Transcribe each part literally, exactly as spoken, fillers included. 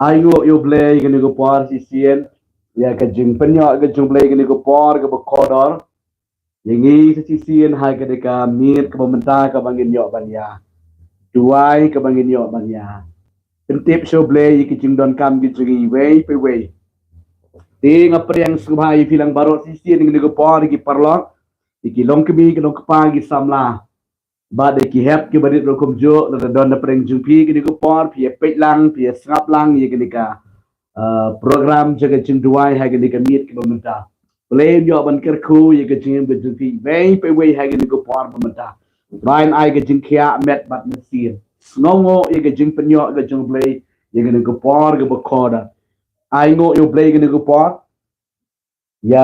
Ai nguh ïa U Blei kane ka por shisien, ïa ka jingpynïoh ka jong U Blei kane ka por kaba kordor. Ïa ngi shisien ha kane ka miet kaba mynta kaba ngin ïoh ban ïa duwai, kaba ngin ïoh ban ïa pyntip sha U Blei ïa ki jingdonkam ki jong ngi iwei pa iwei. Te nga pdiang sngewbha ïa phi lang baroh shisien kane ka por, ïa ki paralok, ïa ki longkmie, ki longkpa, ki samla, bad ïa ki hep kiba rit ruh kumjuh. Lada don na pdeng jong phi kane ka por, phi ïa peit lang, phi ïa sngap lang ïa kane ka, uh, program jong ka jingduwai ha kane ka miet kaba mynta. Blei un ïoh ban kyrkhu ïa ka jingim ka jong phi iwei pa iwei ha kane ka por ba mynta. Trai un ai ka jingkhiah met bad mynsiem. Sngewnguh ïa ka jingpynïoh ka jong U Blei ïa kane ka por kaba kordor. Ai nguh ïa U Blei kane ka por, ïa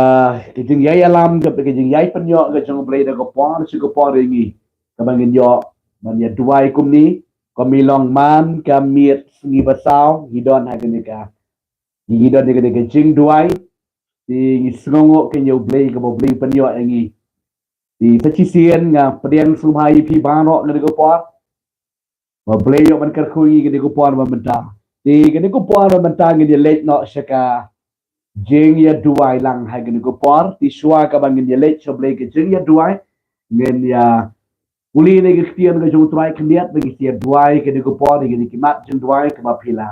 ka jingïalam, ka jingïapynïoh ka jong U Blei da ka por sha ka por ïa ngi, kaba ngin ïoh ban ïa duwai kumne. Kum i long man ka miet sngi ba saw ngi don ha kane ka, ngi don ha kane ka jingduwai. Te ngi sngewnguh ïa U Blei kaba U Blei u pynïoh ïa ngi. Te sa shisien nga pdiang sngewbha ïa phi baroh kane ka por, ba U Blei un ïoh ban kyrkhu ïa ngi kane ka por ba mynta. Te kane ka por ba mynta ngin ïa leit noh sha ka jingïaduwai lang ha kane ka por. Te shuwa kaba ngin ïa leit sha U Blei ka jingïaduwai, ngin ïa pule na ka ktien ka jong U Trai khyndiat, ba ngi sa ïaduwai kane ka por, ïa kine ki mat jingduwai kaba phi la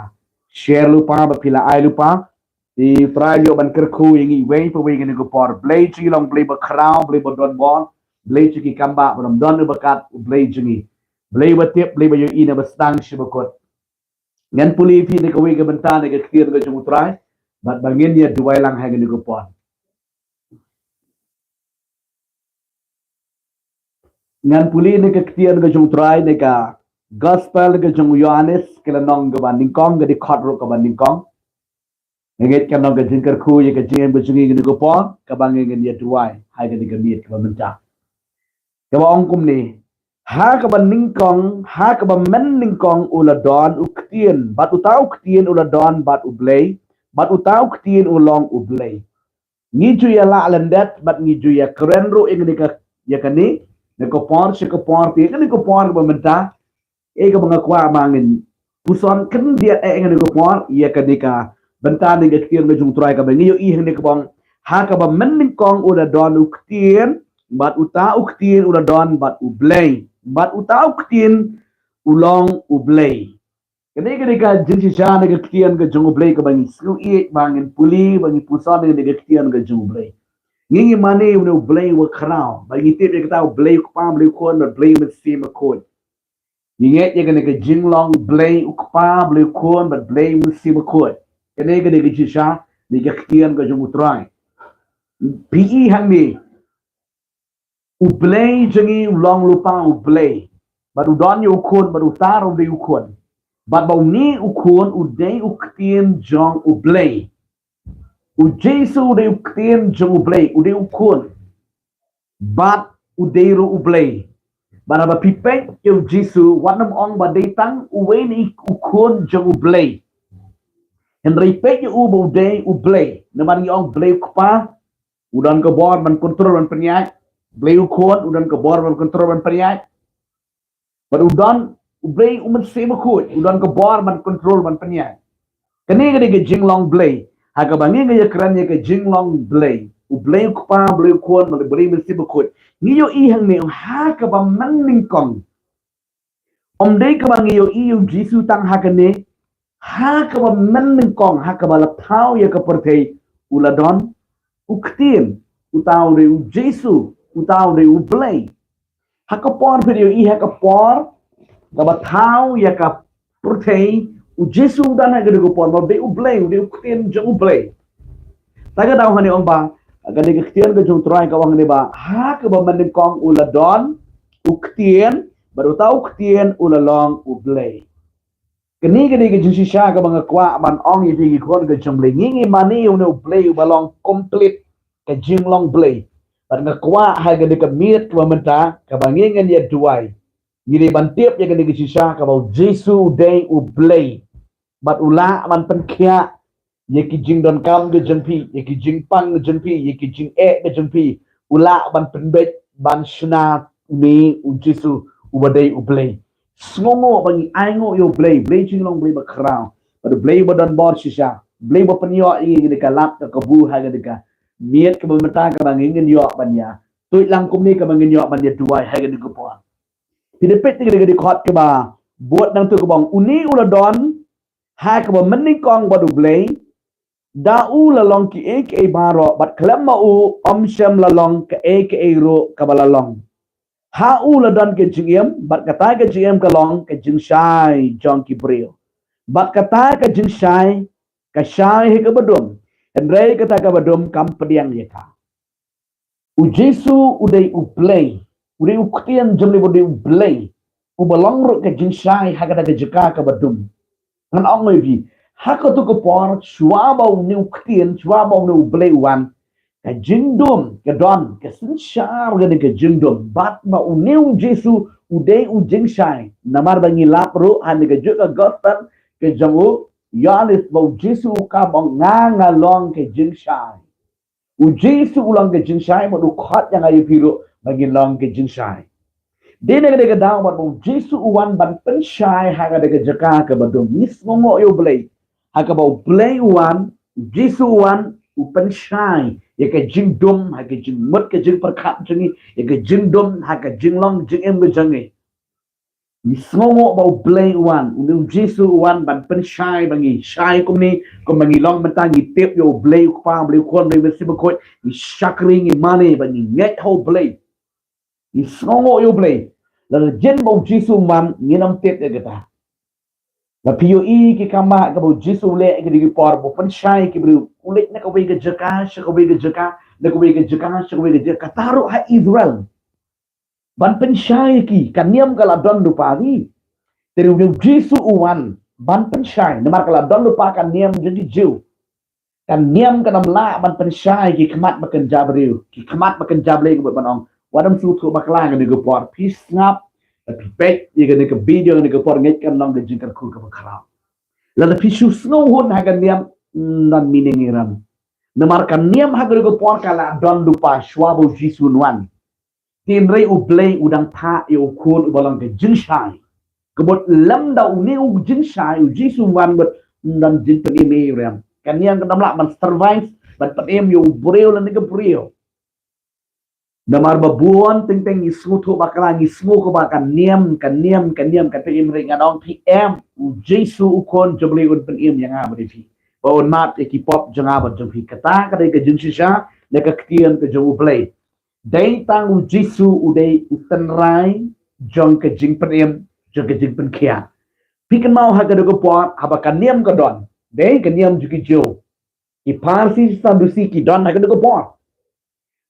share lypa, ba phi la ai lypa. Te U Trai un ïoh ban kyrkhu ïa ngi iwei pa iwei kane ka por. Blei jong ngi long Blei bakhraw, Blei badonbor, Blei jong ki kam ba, ba ym don uba kat, U Blei jong ngi. Blei uba tip, Blei ba ïohi na ba sdang sha ba kut. Ngan pule ïa phi na kawei ka bynta na ka ktien ka jong U Trai, bad ba ngin ïa duwai lang ha kane ka por. Ngan pule na ka ktien ka jong U Trai na ka Gospel ka jong u Ïohannes, ka lynnong kaba nyngkong, ka dkhot ruh kaba nyngkong. Nga ngeit kan long ka jingkyrkhu ïa ka jingim ka jong ngi kane ka por, kaba ngin ïa duwai ha kane ka miet kaba mynta. Kaba ong kumne: Ha kaba nyngkong, ha kaba mynnyngkong u la don u Ktien, bad uta u Ktien u la don bad U Blei, bad uta u Ktien u long U Blei. Ngi ju ïa lah lyndet bad ngi ju ïa kren ruh ïa kane ka, ïa kane na ka por sha ka por. Te kane ka por kaba mynta, eh, kaba nga kwah ba ngin puson khyndiat, eh, ïa kane ka por ïa kane ka bynta na ka ktien ka jong U Trai, kaba ngi ïohi hangne kaba ong: Ha kaba mynnyngkong u la don u Ktien, bad uta u Ktien u la don bad U Blei, bad uta u Ktien u long U Blei. Kane, kane ka jingshisha na ka ktien ka jong U Blei kaba ngi sngew ïeit ba ngin pule, ba ngin puson na ka ktien ka jong U Blei. Ngi, ngi mane ïa une U Blei uba khraw, ba ngi tip ïa kata U Blei U Kpa, Blei U Khun, bad Blei U Mynsiem Bakhuid. Ngi ngeit ïa kane ka jinglong Blei U Kpa, Blei U Khun, bad Blei U Mynsiem Bakhuid. Kane, kane ka jingshisha na ka ktien ka jong U Trai. Phi i hangne, U Blei jong ngi u long lypa U Blei. Bad u don ïa u Khun, bad uta ruh u dei u Khun. Bad ba une u Khun u dei u Ktien jong U Blei. U Jisu u dei u Ktien jong U Blei, u dei u Khun. Bad u dei ruh U Blei. Bad haba phi peit ïa u Jisu, wat nym ong ba dei tang uwei na u Khun jong U Blei. Hynrei peit ïa u ba u dei U Blei. Namar ngi ong Blei U Kpa u don ka bor ban kontrol ban pynïaid. Blei U Khun u don ka bor ban kontrol ban pynïaid. Bad u don U Blei U Mynsiem Bakhuid, u don ka bor ban kontrol ban pynïaid. Kane, kane ka jinglong Blei. Ha kaba ngi, ngi ïa kren ïa ka jinglong Blei, U Blei U Kpa, Blei U Khun, bad Blei U Mynsiem Bakhuid, ngi ïohi hangne, ha kaba mynnyngkong. Ym dei kaba ngi ïohi ïa u Jisu tang ha kane, ha kaba mynnyngkong, ha kaba la thaw ïa ka pyrthei, u la don u Ktien, uta u dei u Jisu, uta u dei U Blei. Ha ka por phi ïohi, ha ka por kaba thaw ïa ka pyrthei, u Jisu u don ha kane ka por, u dei U Blei, u dei u Ktien jong U Blei. Te ka daw hangne ong ba, ha kane ka ktien ka jong U Trai ka ong hangne ba, ha kaba mynnyngkong u la don u Ktien, bad uta u Ktien u la long U Blei. Kane, kane ka jingshisha kaba nga kwah ban ong ïa phi ki khun ka jong U Blei. Ngi, ngi mane ïa une U Blei uba long complete, ka jinglong Blei. Bad nga kwah ha kane ka miet kaba mynta, kaba ngi ngin ïa duwai, ngi dei ban tip ïa kane ka jingshisha kaba u Jisu u dei U Blei. Bad u lah ban pynkhiah ïa ki jingdonkam ka jong phi, ïa ki jingpang ka jong phi, ïa ki jingeh ka jong phi. U lah ban pynbeit, ban shna une u Jisu uba dei U Blei. Sngewnguh ba ngi ai nguh ïa U Blei, Blei jong ngi long Blei bakhraw. Bad U Blei uba don bor shisha, U Blei uba pynïoh ïa ngi kane ka lad ka kabu ha kane ka miet kaba mynta kaba ngin ïoh ban ïa tuid lang kumne kaba ngin ïoh ban ïa duwai ha kane ka por. Phi da peit ïa kane ka dkhot kaba bud nangta kaba ong, une u la don ha kaba mynnyngkong bad U Blei, da u la long kiei kiei baroh, bad khlem ma u ym shym la long kaei kaei ruh kaba la long. Ha u la don ka jingim, bad kata ka jingim ka long ka jingshai jong ki briew, bad kata ka jingshai ka shai ha kaba dum, hynrei kata kaba dum kam pdiang ïa ka. U Jisu u dei U Blei, u dei U Ktien jong U Blei, u dei U Blei uba long ruh ka jingshai ha kata ka jaka kaba dum. Ngan ong ïa phi, ha kato ka por, shuwa ba une U Ktien, shuwa ba une U Blei u wan, ka jingdum ka don, ka synshar kane ka jingdum, bad ba une U Jisu u dei u jingshai. Namar ba ngi lap ruh ha kane kajuh ka gospel ka jong u Ïoannis ba U Jisu u kam ong, nga nga long ka jingshai. U Jisu u long ka jingshai, bad u khot ïa nga ïa phi ruh ba ngin long ka jingshai. Dei na kane ka daw bad ba U Jisu u wan ban pynshai ha kane ka jaka kaba dum. Ngi sngewnguh ïa U Blei ha kaba U Blei u wan, U Jisu u wan, u pynshai ïa ka jingdum ha ka jingmut ka jingpyrkhat jong ngi, ïa ka jingdum ha ka jinglong jingim ka jong ngi. Ngi sngewnguh ba U Blei u wan, une U Jisu u wan ban pynshai ba ngi shai kumne, kumba ngi long mynta. Ngi tip ïa U Blei U Kpa, U Blei U Khun, U Blei U Mynsiem Bakhuid, ngi shakri, ngi mane ba ngi ngeit ha U Blei. Ngi sngewnguh ïa U Blei. Lada jin ba U Jisu um wan, ngin ym tip ïa kata. La phi ïohi ki kam ba kaba U Jisu u leh ha kine ki por, ba u pynshai ki briew, u leit na kawei ka jaka sha kawei ka jaka, na kawei ka jaka sha kawei ka jaka, kata ruh ha Israel. Ban pynshai ïa ki, ka niam ka la don lypa hi. Te une U Jisu u wan ban pynshai, namar ka la don lypa ka niam jong ki Jiw. Ka niam kam lah ban pynshai ïa ki khmat ba kynja briew, ki khmat ba kynja Blei, ka mut ban ong, wat ym sngewthuh bakla ha kane ka por, phi sngap, phi peit ïa kane ka video ha kane ka por, ngeit kan long ka jingkyrkhu kaba khraw. Lada phi shu sngewhun ha ka niam, mm, non meaning ïa ram. Namar ka niam ha kane ka por ka la don lypa shuwa ba U Jisu un wan. Hynrei U Blei u dang phah ïa U Khun uba long ka jingshai. Ka mut lymda une u jingshai, U Jisu u wan bad ym don jingpynim ïa ram. Ka niam kam lah ban survive, ban pynim ïa u briew lane ka briew. Namar ba bun teng teng ngi sngewthuh bakla, ngi sngew kumba ka niam, ka niam, ka niam ka pynim, hynrei ngan ong ïa phi, em, U Jisu U Khun jong U Blei un pynim ïa nga bad ïa phi, ba un map ïa ki pop jong nga bad jong phi. Kata ka dei ka jingshisha na ka ktien ka jong U Blei. Dei tang U Jisu u dei u tynrai jong ka jingpynim, jong ka jingpynkhiah. Phi kynmaw ha kane ka por, haba ka niam ka don, dei ka niam jong ki Jiw. Ki Pharisi, Sadusi ki don ha kane ka por.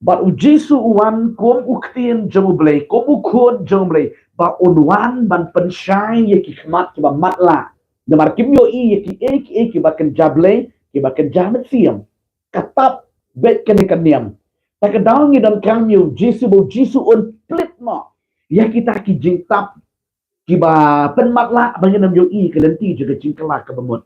Bad U Jisu u wan kum U Ktien jong U Blei, kum U Khun jong U Blei, ba un wan ban pynshai ïa ki khmat kiba matlah. Namar kim ïohi ïa kiei kiei kiba kynja Blei, kiba kynja mynsiem. Ka tap beit kane ka niam. Ta ka daw ngi donkam ïa U Jisu, ba U Jisu un plie noh ïa kita ki jingtap kiba pynmatlah, ba ngin ym ïohi ka lynti jong ka jingkylla kaba mut.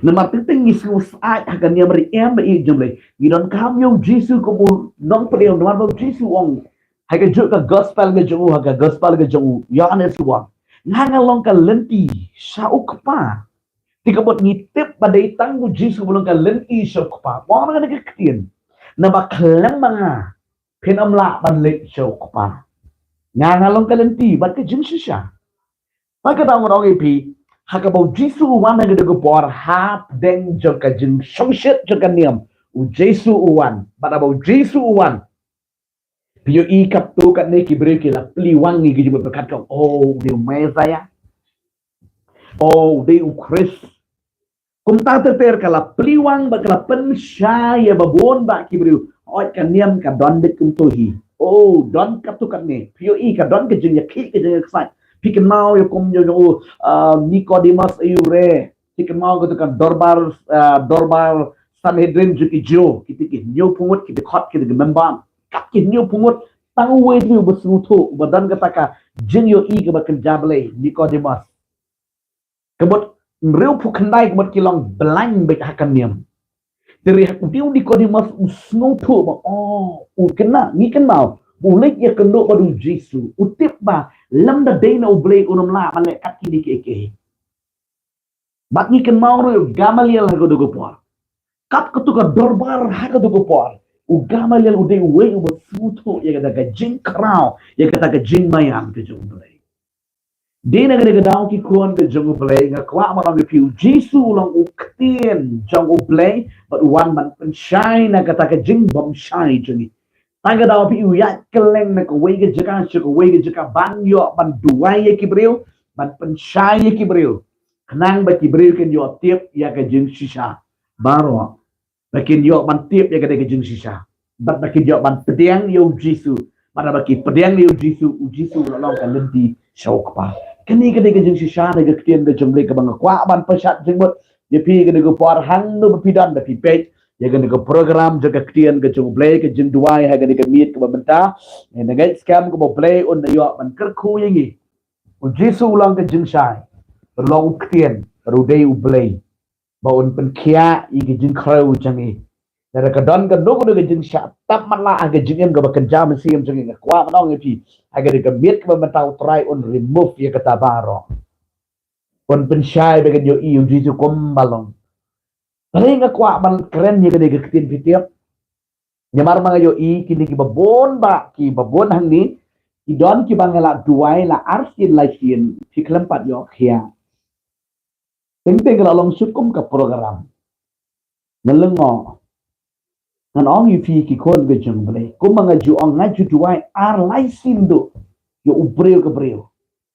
Namar teng teng ngi sngewsih ha ka niam ri em ba ïeit jong U Blei. Ngi donkam ïa U Jisu kum U Nongpynim, namar ba U Jisu u ong ha kajuh ka gospel ka jong u, ha ka gospel ka jong u Ïoannis u ong, nga nga long ka lynti sha U Kpa. Te ka mut ngi tip ba dei tang U Jisu ba long ka lynti sha U Kpa. Mo na ka ktien. Naba khlem ma nga phin ym lah ban leit sha U Kpa. Nga nga long ka lynti bad ka jingshisha. Bad ka daw ngan ong ïa phi, ha kaba U Jisu u wan ha kane ka por, hapdeng jong ka jingshongshit jong ka niam, U Jisu u wan. Bad haba U Jisu u wan, phi ïohi katto katne ki briew ki la pyrshang ïa ki jingmut, ba kat ka ong, oh, u dei u Messaïah. Oh, u dei u Khrist. Kumta ter ter ka la pyrshang bad ka la pynshai ïa ba bun ba ki briew. Hooid, ka niam ka don beit kumto hi. Oh, don katto katne. Phi ïohi ka don ka jingïakhih, ka jingïaksaid. Phi kynmaw ïa kum ïa u, ah, Nicodemus, ïa u re. Phi kynmaw katto ka dorbar, ah, dorbar Sanhedrin jong ki Jiw. Kita ki hynñiewphew ngut, kita ki khot, kita ki member. Kat ki hynñiewphew ngut, tang uwei uba sngewthuh, uba don kata ka jingïohi kaba kynja Blei, Nicodemus. Ka mut hynriewphew khyndai ka mut ki long blind beit ha ka niam. Te hynrei u dei u Nicodemus u sngewthuh ba, oh, u kynmaw, ngi kynmaw ba u leit ïakynduh bad U Jisu, u tip ba lymda dei na U Blei un ym lah ban leh kat kine kiei kiei. Bad ngi kynmaw ruh ïa u Gamaliel ha kata ka por. Kat kata ka dorbar ha kata ka por, u Gamaliel u dei uwei uba sngewthuh ïa kata ka jingkhraw, ïa kata ka jingmaïan ka jong U Blei. Dei na kane ka daw ki khun ka jong U Blei, nga kwah ban ong ïa phi, U Jisu u long u ktien jong U Blei, bad u wan ban pynshai na kata ka jingbymshai jong ngi. Tang ka daw phi, u ïaid kylleng na kawei ka jaka sha kawei ka jaka ban ïoh ban duwai ïa ki briew, ban pynshai ïa ki briew, khnang ba ki briew kin ïoh tip ïa ka jingshisha baroh. Ba kin ïoh ban tip ïa kane ka jingshisha. Bad ba kin ïoh ban pdiang ïa U Jisu. Bad ba ki pdiang ïa U Jisu, U Jisu u la long ka lynti sha U Kpa. Kane ka dei ka jingshisha na ka ktien ka jong U Blei kaba nga kwah ban pynshat jingmut ïa phi ha kane ka por, hangno ba phi don ba phi peit ïa kane ka program jong ka ktien ka jong U Blei, ka jingduwai ha kane ka miet kaba mynta. Nga ngeit skhem kaba U Blei un da ïoh ban kyrkhu ïa ngi. U Jisu u long ka jingshai, u long u ktien, u dei U Blei. Ba un pynkhiah ïa ki jingkhrew jong ngi. Lada ka don kano kano ka jingshah tap matlah ha ka jingim kaba kynja mynsiem jong ngi, nga kwah ban ong ïa phi, ha kane ka miet kaba mynta U Trai un remove ïa kata baroh. Un pynshai ba kin ïohi ïa U Jisu kumba long. Balei nga kwah ban kren ïa kane ka ktien, phi tip? Namar ma nga ïohi kine kiba bun, ba kiba bun hangne, ki don kiba nga la duwai la arsien laisien, phi khlem pat ïoh khiah. Teng teng ka la long shuh kum ka program. Nga lyngngoh. Ngan ong ïa phi ki khun ka jong U Blei, kumba nga ju ong, nga ju duwai ar lai sien duh ïa u briew ka briew.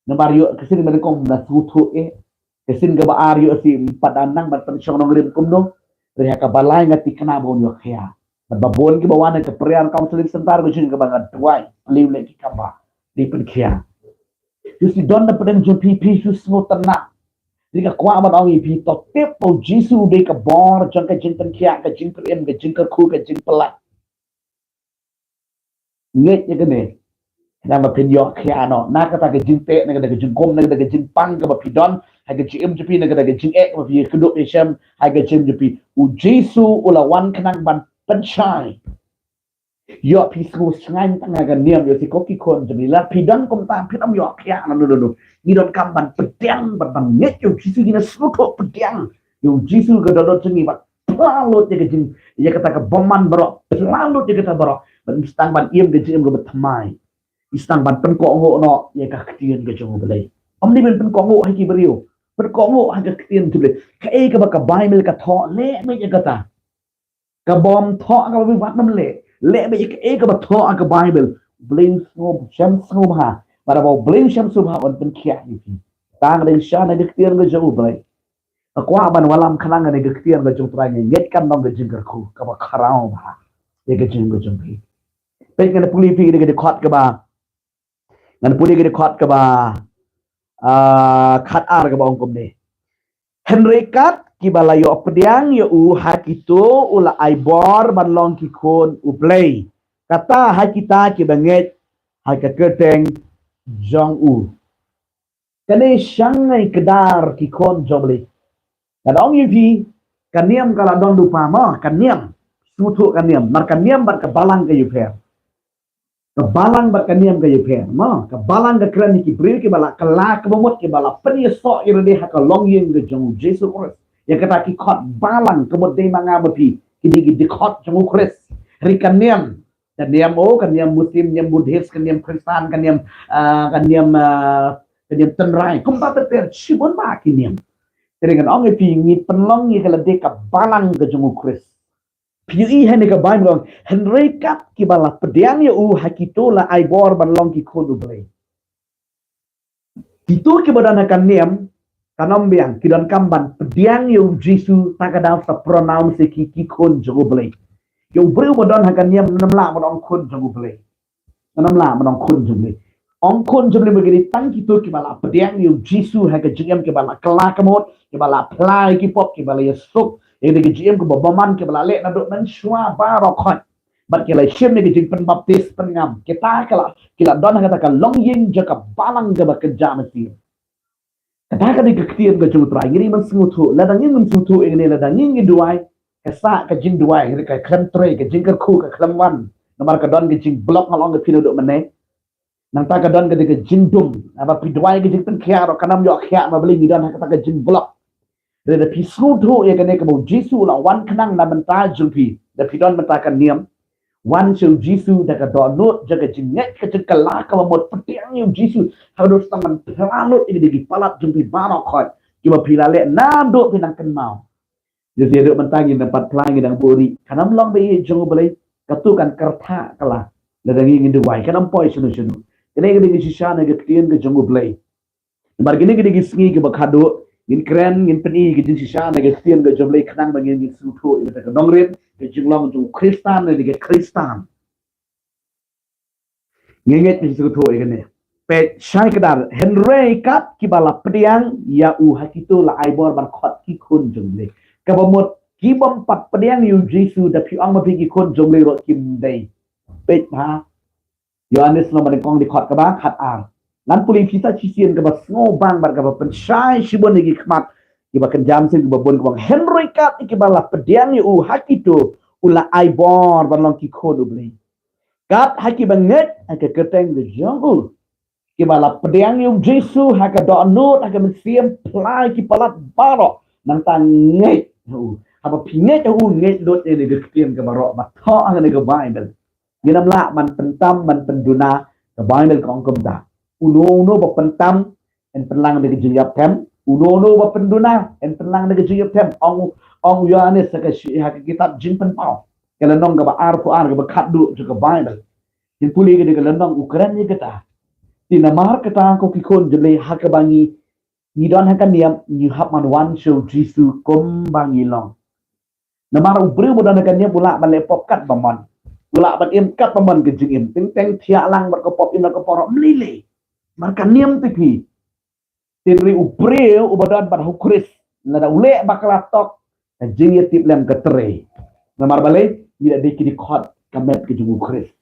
Namar ïoh ka sien ba nyngkong ym da sngewthuh eh. Ka sien kaba ar ïoh sien pat da nang ban pynshong nongrim kumno. Hynrei ha kaba lai nga thikna ba un ïoh khiah. Bad ba bun kiba wan ha ka prayer counseling center ka jong nga, kaba nga duwai, plie leh ki kamba, dei pynkhiah. Phi shu don na pdeng jong phi, phi shu sngewtynnat. Te nga kwah ban ong ïa phi, to tip ba U Jisu u dei ka bor jong ka jingpynkhiah, ka jingpynim, ka jingkyrkhu, ka jingpyllait. Ngeit ïa kane. Khnang ba phin ïoh khiah noh na kata ka jingteh, na kata ka jingkum, na kata ka jingpang kaba phi don ha ka jingim jong phi, na kata ka jingeh kaba phi ïakynduh ïashem ha ka jingim jong phi. U Jisu u la wan khnang ban pynshai. Ïoh phi sngew shngaiñ tang ha ka niam, ïoh phi, ko ki khun jong U Blei, lada phi don kumta phin ym ïoh khiah na no no no. Ngi donkam ban pdiang, ban, ban ngeit ïa U Jisu, ngi na sngewthuh pdiang ïa U Jisu ka dohnud jong ngi, bad phla lut ïa ka jing, ïa kata ka bymman baroh, phla lut ïa kata baroh. Bad ngi sdang ban im ka jingim kaba thymmai. Ngi sdang ban pynkohnguh noh ïa ka ktien ka jong U Blei. Ym dei ban pynkohnguh ha ki briew, pynkohnguh ha ka ktien jong U Blei. Kaei kaba ka Baibl ka thoh, leh beit ïa kata. Kaba ym thoh, kaba bym pat nym leh. Leh beit ïa kaei kaba thoh ha ka Baibl. U Blei u sngewshem sngewbha. Bad haba U Blei u shem sngewbha un pynkhiah ïa phi. Tang dei sha na ka ktien ka jong U Blei. Nga kwah ban wallam khnang ïa ka ktien ka jong U Trai, nga ngeit kan long ka jingkyrkhu kaba khraw bha ïa ka jingim ka jong phi. Peit, ngan pule ïa phi ïa ka dkhot kaba Ngan pule ïa ka dkhot kaba, ah, khatar kaba ong kumne. Hynrei kat kiba la ïoh pdiang ïa u ha kito u la ai bor ban long ki khun U Blei. Kata ha kita kiba ngeit ha ka kyrteng jong u. Kane shang ngai kdar ki khun jong U Blei. Ka dang ïa phi, ka niam ka la don lypa mo, ka niam. Sngewthuh ka niam, namar ka niam bad ka balang ka ïapher. Ka balang bad ka niam ka ïapher mo. Ka balang ka kren ïa ki briew kiba la kylla kaba mut, kiba la pynïasoh ïa lade ha ka longïing ka jong U Jisu Khrist. Ïa kata ki khot balang ka mut dei ma nga ma phi, ki dei ki dkhot jong U Khrist. Hynrei ka niam, ka niam, oh, ka niam Muslim, niam Buddhist, ka niam Khristan, ka niam, ah, ka niam, ah, ka niam tynrai. Kumta ter ter shibun bah ki niam. Te dei ngan ong ïa phi, ngi pynlong ïa ka lade ka balang ka jong U Khrist. Phi ïohi hangne ka Baibl ka ong, hynrei kat kiba la pdiang ïa u ha kito la ai bor ban long ki khun U Blei. Kito kiba don ha ka niam, kan ym biang, ki donkam ban pdiang ïa U Jisu, ta ka daw sa pronounce ïa ki ki khun jong U Blei. Ïa u briew ba don ha ka niam, ngam lah ban ong khun jong U Blei. Ngam lah ban ong khun jong U Blei. Ong khun jong U Blei ba ki dei tang kito kiba la pdiang ïa U Jisu ha ka jingim, kiba la kylla ka mut, kiba la phla ïa ki pop, kiba la ïasuk ïa ka jingim kaba bymman, kiba la leh naduh mynshuwa baroh khoit. Bad ki la shim ïa ka jingpynbaptis pynngam. Kita ki la, ki la don ha kata ka longïing jong ka balang kaba kynja mynsiem. Kata ka dei ka ktien ka jong U Trai. Ngi dei ban sngewthuh. Lada ngim sngewthuh ïa kane, lada ngi ngi duwai, ka sah ka jingduwai, ka khlem trei, ka jingkyrkhu ka khlem wan. Namar ka don ka jingblock, nga la ong ïa phi naduh mynne. Nangta ka don ka dei ka jingdum. Haba phi duwai ka jingpynkhiah ruh kan ym ïoh khiah, namar balei? Ngi don ha kata ka jingblok. Hynrei da phi sngewthuh ïa kane kaba u Jisu u la wan khnang na bynta jong phi, da phi don bynta ka niam, wan sha u Jisu da ka dohnud jong ka jingngeit, ka jingkylla kaba mut, pdiang ïa u Jisu ha ka dur sdang ban phla lut ïa ki palat jong phi baroh khoit kiba phi la leh naduh phi nang kynmaw. Ïa, ïa, mynta ngin nang pat phla, ngin nang buhrieh. Kan ym long ba ïeit jong U Blei, katto kan kyrthah kylla lada ngi ngin duwai, kan ym poi shano shano. Kane ka dei ka shisha na ka ktien ka jong U Blei. Namar kine ki dei ki sngi kiba khadduh, ngin kren, ngin pyni ka jingshisha na ka ktien ka jong U Blei khnang ba ngin, ngin sngewthuh ïa ka nongrim, ka jinglong jong u Khristan ne ka Khristan. Ngi ngeit, ngi sngewthuh ïa kane. Peit shai kdar, hynrei kat kiba la pdiang ïa u ha kito la ai bor ban khot ki khun jong U Blei. Kaba mut ki bym pat pdiang ïa u Jisu, da phi ong ba phi ki khun jong U Blei ruh kim dei. Peit ha Ïoannis lynnong ba nyngkong, dkhot kaba khatar. Ngan pule ïa phi sa shisien kaba sngewbang bad kaba pynshai shibun ïa ki khmat kiba kynja mynsiem kiba bun, kaba ong, hynrei kat ïa kiba la pdiang ïa u ha kito, u la ai bor ban long ki khun U Blei. Kat ha kiba ngeit ha ka kyrteng ka jong u. Kiba la pdiang ïa u Jisu ha ka dohnud, ha ka mynsiem, phla ïa ki palat baroh, nangta ngeit ha u. Haba phi ngeit ha u, ngeit lut ïa kane ka ktien kaba baroh ba thoh ha kane ka Baibl. Ngin ym lah ban pyntam, ban pynduna, ka Baibl ka ong kumta. Uno uno ba pyntam, yn pynlang da ka jingïap them. Uno uno ba pynduna, yn pynlang da ka jingïap them. Ong, ong u Ïoannis ha ka shi-, ha ka kitab Jingpynpaw, ka lynnong kaba arphew ar, kaba khatduh jong ka Baibl. Ngin pule ka dei ka lynnong u kren ïa kata. Te namar kata, ko ki khun jong U Blei, ha kaba ngi, ngi don ha ka niam, ngi hap ban wan sha u Jisu kumba ngi long. Namar u briew ba don ha ka niam u lah ban leh pop katba mon. U lah ban im katba mon ka jingim. Teng teng thiah lang bad ka pop, im bad ka por, ym lei lei. Namar ka niam te phi. Hynrei u briew uba don bad u Khrist, lada u leh bakla, tok ka jingïatiplem ka trei. Namar balei? Ngi la dei ki dkhot ka met ka jong u Khrist.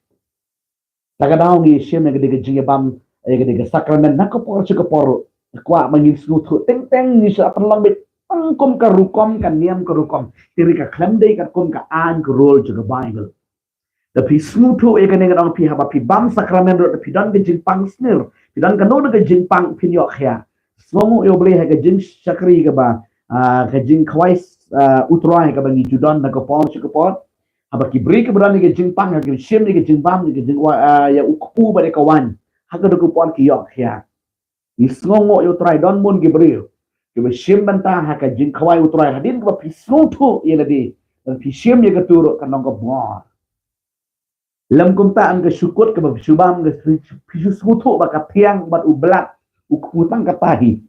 Ta ka daw ngi shim ïa ka dei ka jingïabam, ïa ka dei ka sakramen na ka por sha ka por. Kwah ba ngin sngewthuh, teng teng ngi sa pynlong beit tang kum ka rukom, ka niam ka rukom. Hynrei ka khlem dei katkum ka aiñ ka rule jong ka Baibl. Da phi sngewthuh ïa kane, ngan ong phi, haba phi bam sakramen ruh, da phi don ka jingpang snier, phi don kano kano ka jingpang, phin ïoh khiah. Sngewnguh ïa U Blei ha ka jingshakri kaba, ah, ka jingkhawai, ah, U Trai kaba ngi ju don na ka por sha ka por. Haba ki briew kiba don ïa ka jingpang, ha ki shim ïa ka jingbam, ïa ka jingwa-, ah, ïa u kpu bad ïa ka waiñ, ha kano kano ka por ki ïoh khiah. Ngi sngewnguh ïa U Trai, don bun ki briew kiba shim bynta ha ka jingkhawai U Trai hadien ba phi sngewthuh ïa lade, lada phi shim ïa katu ruh kan long ka bor. Lym kumta, yn ka shu kut kaba phi shu bam, ka phi shu sngewthuh ba ka thiang bad u blat u kpu tang kata hi.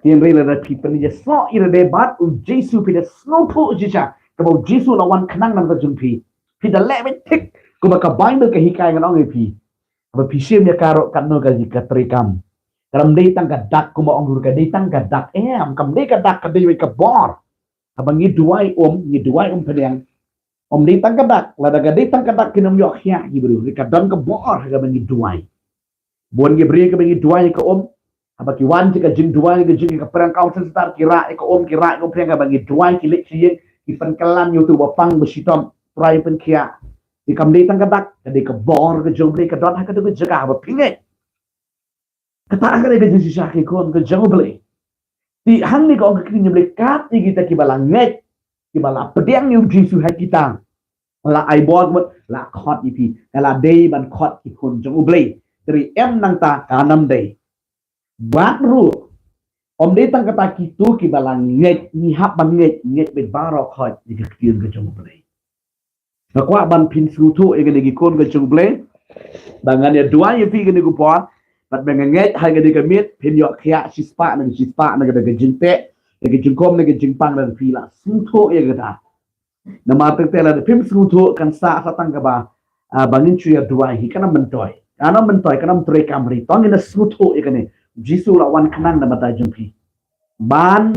Hynrei lada phi pynïasoh ïa lade bad u Jisu, phi da sngewthuh shisha kaba u Jisu la wan khnang na ka bynta jong phi, phi da leh beit thik kumba ka Baibl ka hikai, ngan ong ïa phi. Haba phi shim ïa ka ruh, katno ka, ka treikam. Kam dei tang ka dak kumba ong ruh, ka dei tang ka dak. Em, kam dei ka dak, ka dei beit ka bor. Haba ngi duwai um, ngi duwai um pdiang. Ym dei tang ka dak, lada ka dei tang ka dak kin ym ïoh khiah ki briew. Ka don ka bor ha kaba ngi duwai. Bun ki briew kiba ngi duwai ïa ka um, haba ki wan sha ka jingduwai, ka jing, ka pyrshang, ka wan sha ka altar, ki rah ïa ka um, ki rah ïa ka um pdiang, haba ngi duwai ki leit sha ïing, ki pynkylla ïa uto uba pang ba shitom, Trai pynkhiah. Te kam dei tang ka dak, ka dei ka bor ka jong U Blei ka don ha katu ka jaka haba phi ngeit. Kata ka dei ka jingshisha, ki khun ka jong U Blei. Te hangne ka ong ka ktien jong U Blei, kat ïa kita kiba la ngeit, kiba la pdiang ïa u Jisu ha kita, la ai bor, mut la khot ïa phi, ka la dei ban khot ki khun jong U Blei. Te em nangta, kan ym dei. Bad ruh, ym dei tang kata, kito kiba la ngeit, ngi hap ban ngeit, ngeit beit baroh khoit ïa ka ktien ka jong U Blei. Nga kwah ban phin sngewthuh ïa kine ki khun ka jong U Blei. Ba ngan ïa duwai ïa phi kine ki por. Bad ba nga ngeit ha kane ka miet phin ïoh khiah shispah na shispah na ka jingteh, na ka jingkhum, na ka jingpang, lada phi la sngewthuh ïa kata. Namar teng teng lada phim sngewthuh, kan sah sa tang kaba, ah, ba ngin shu ïa duwai hi, kan ym myntoi. Kan ym myntoi, kan ym treikam ri. To ngin ïa sngewthuh ïa kane. Jisu la wan khnang na ka bynta jong phi. Ban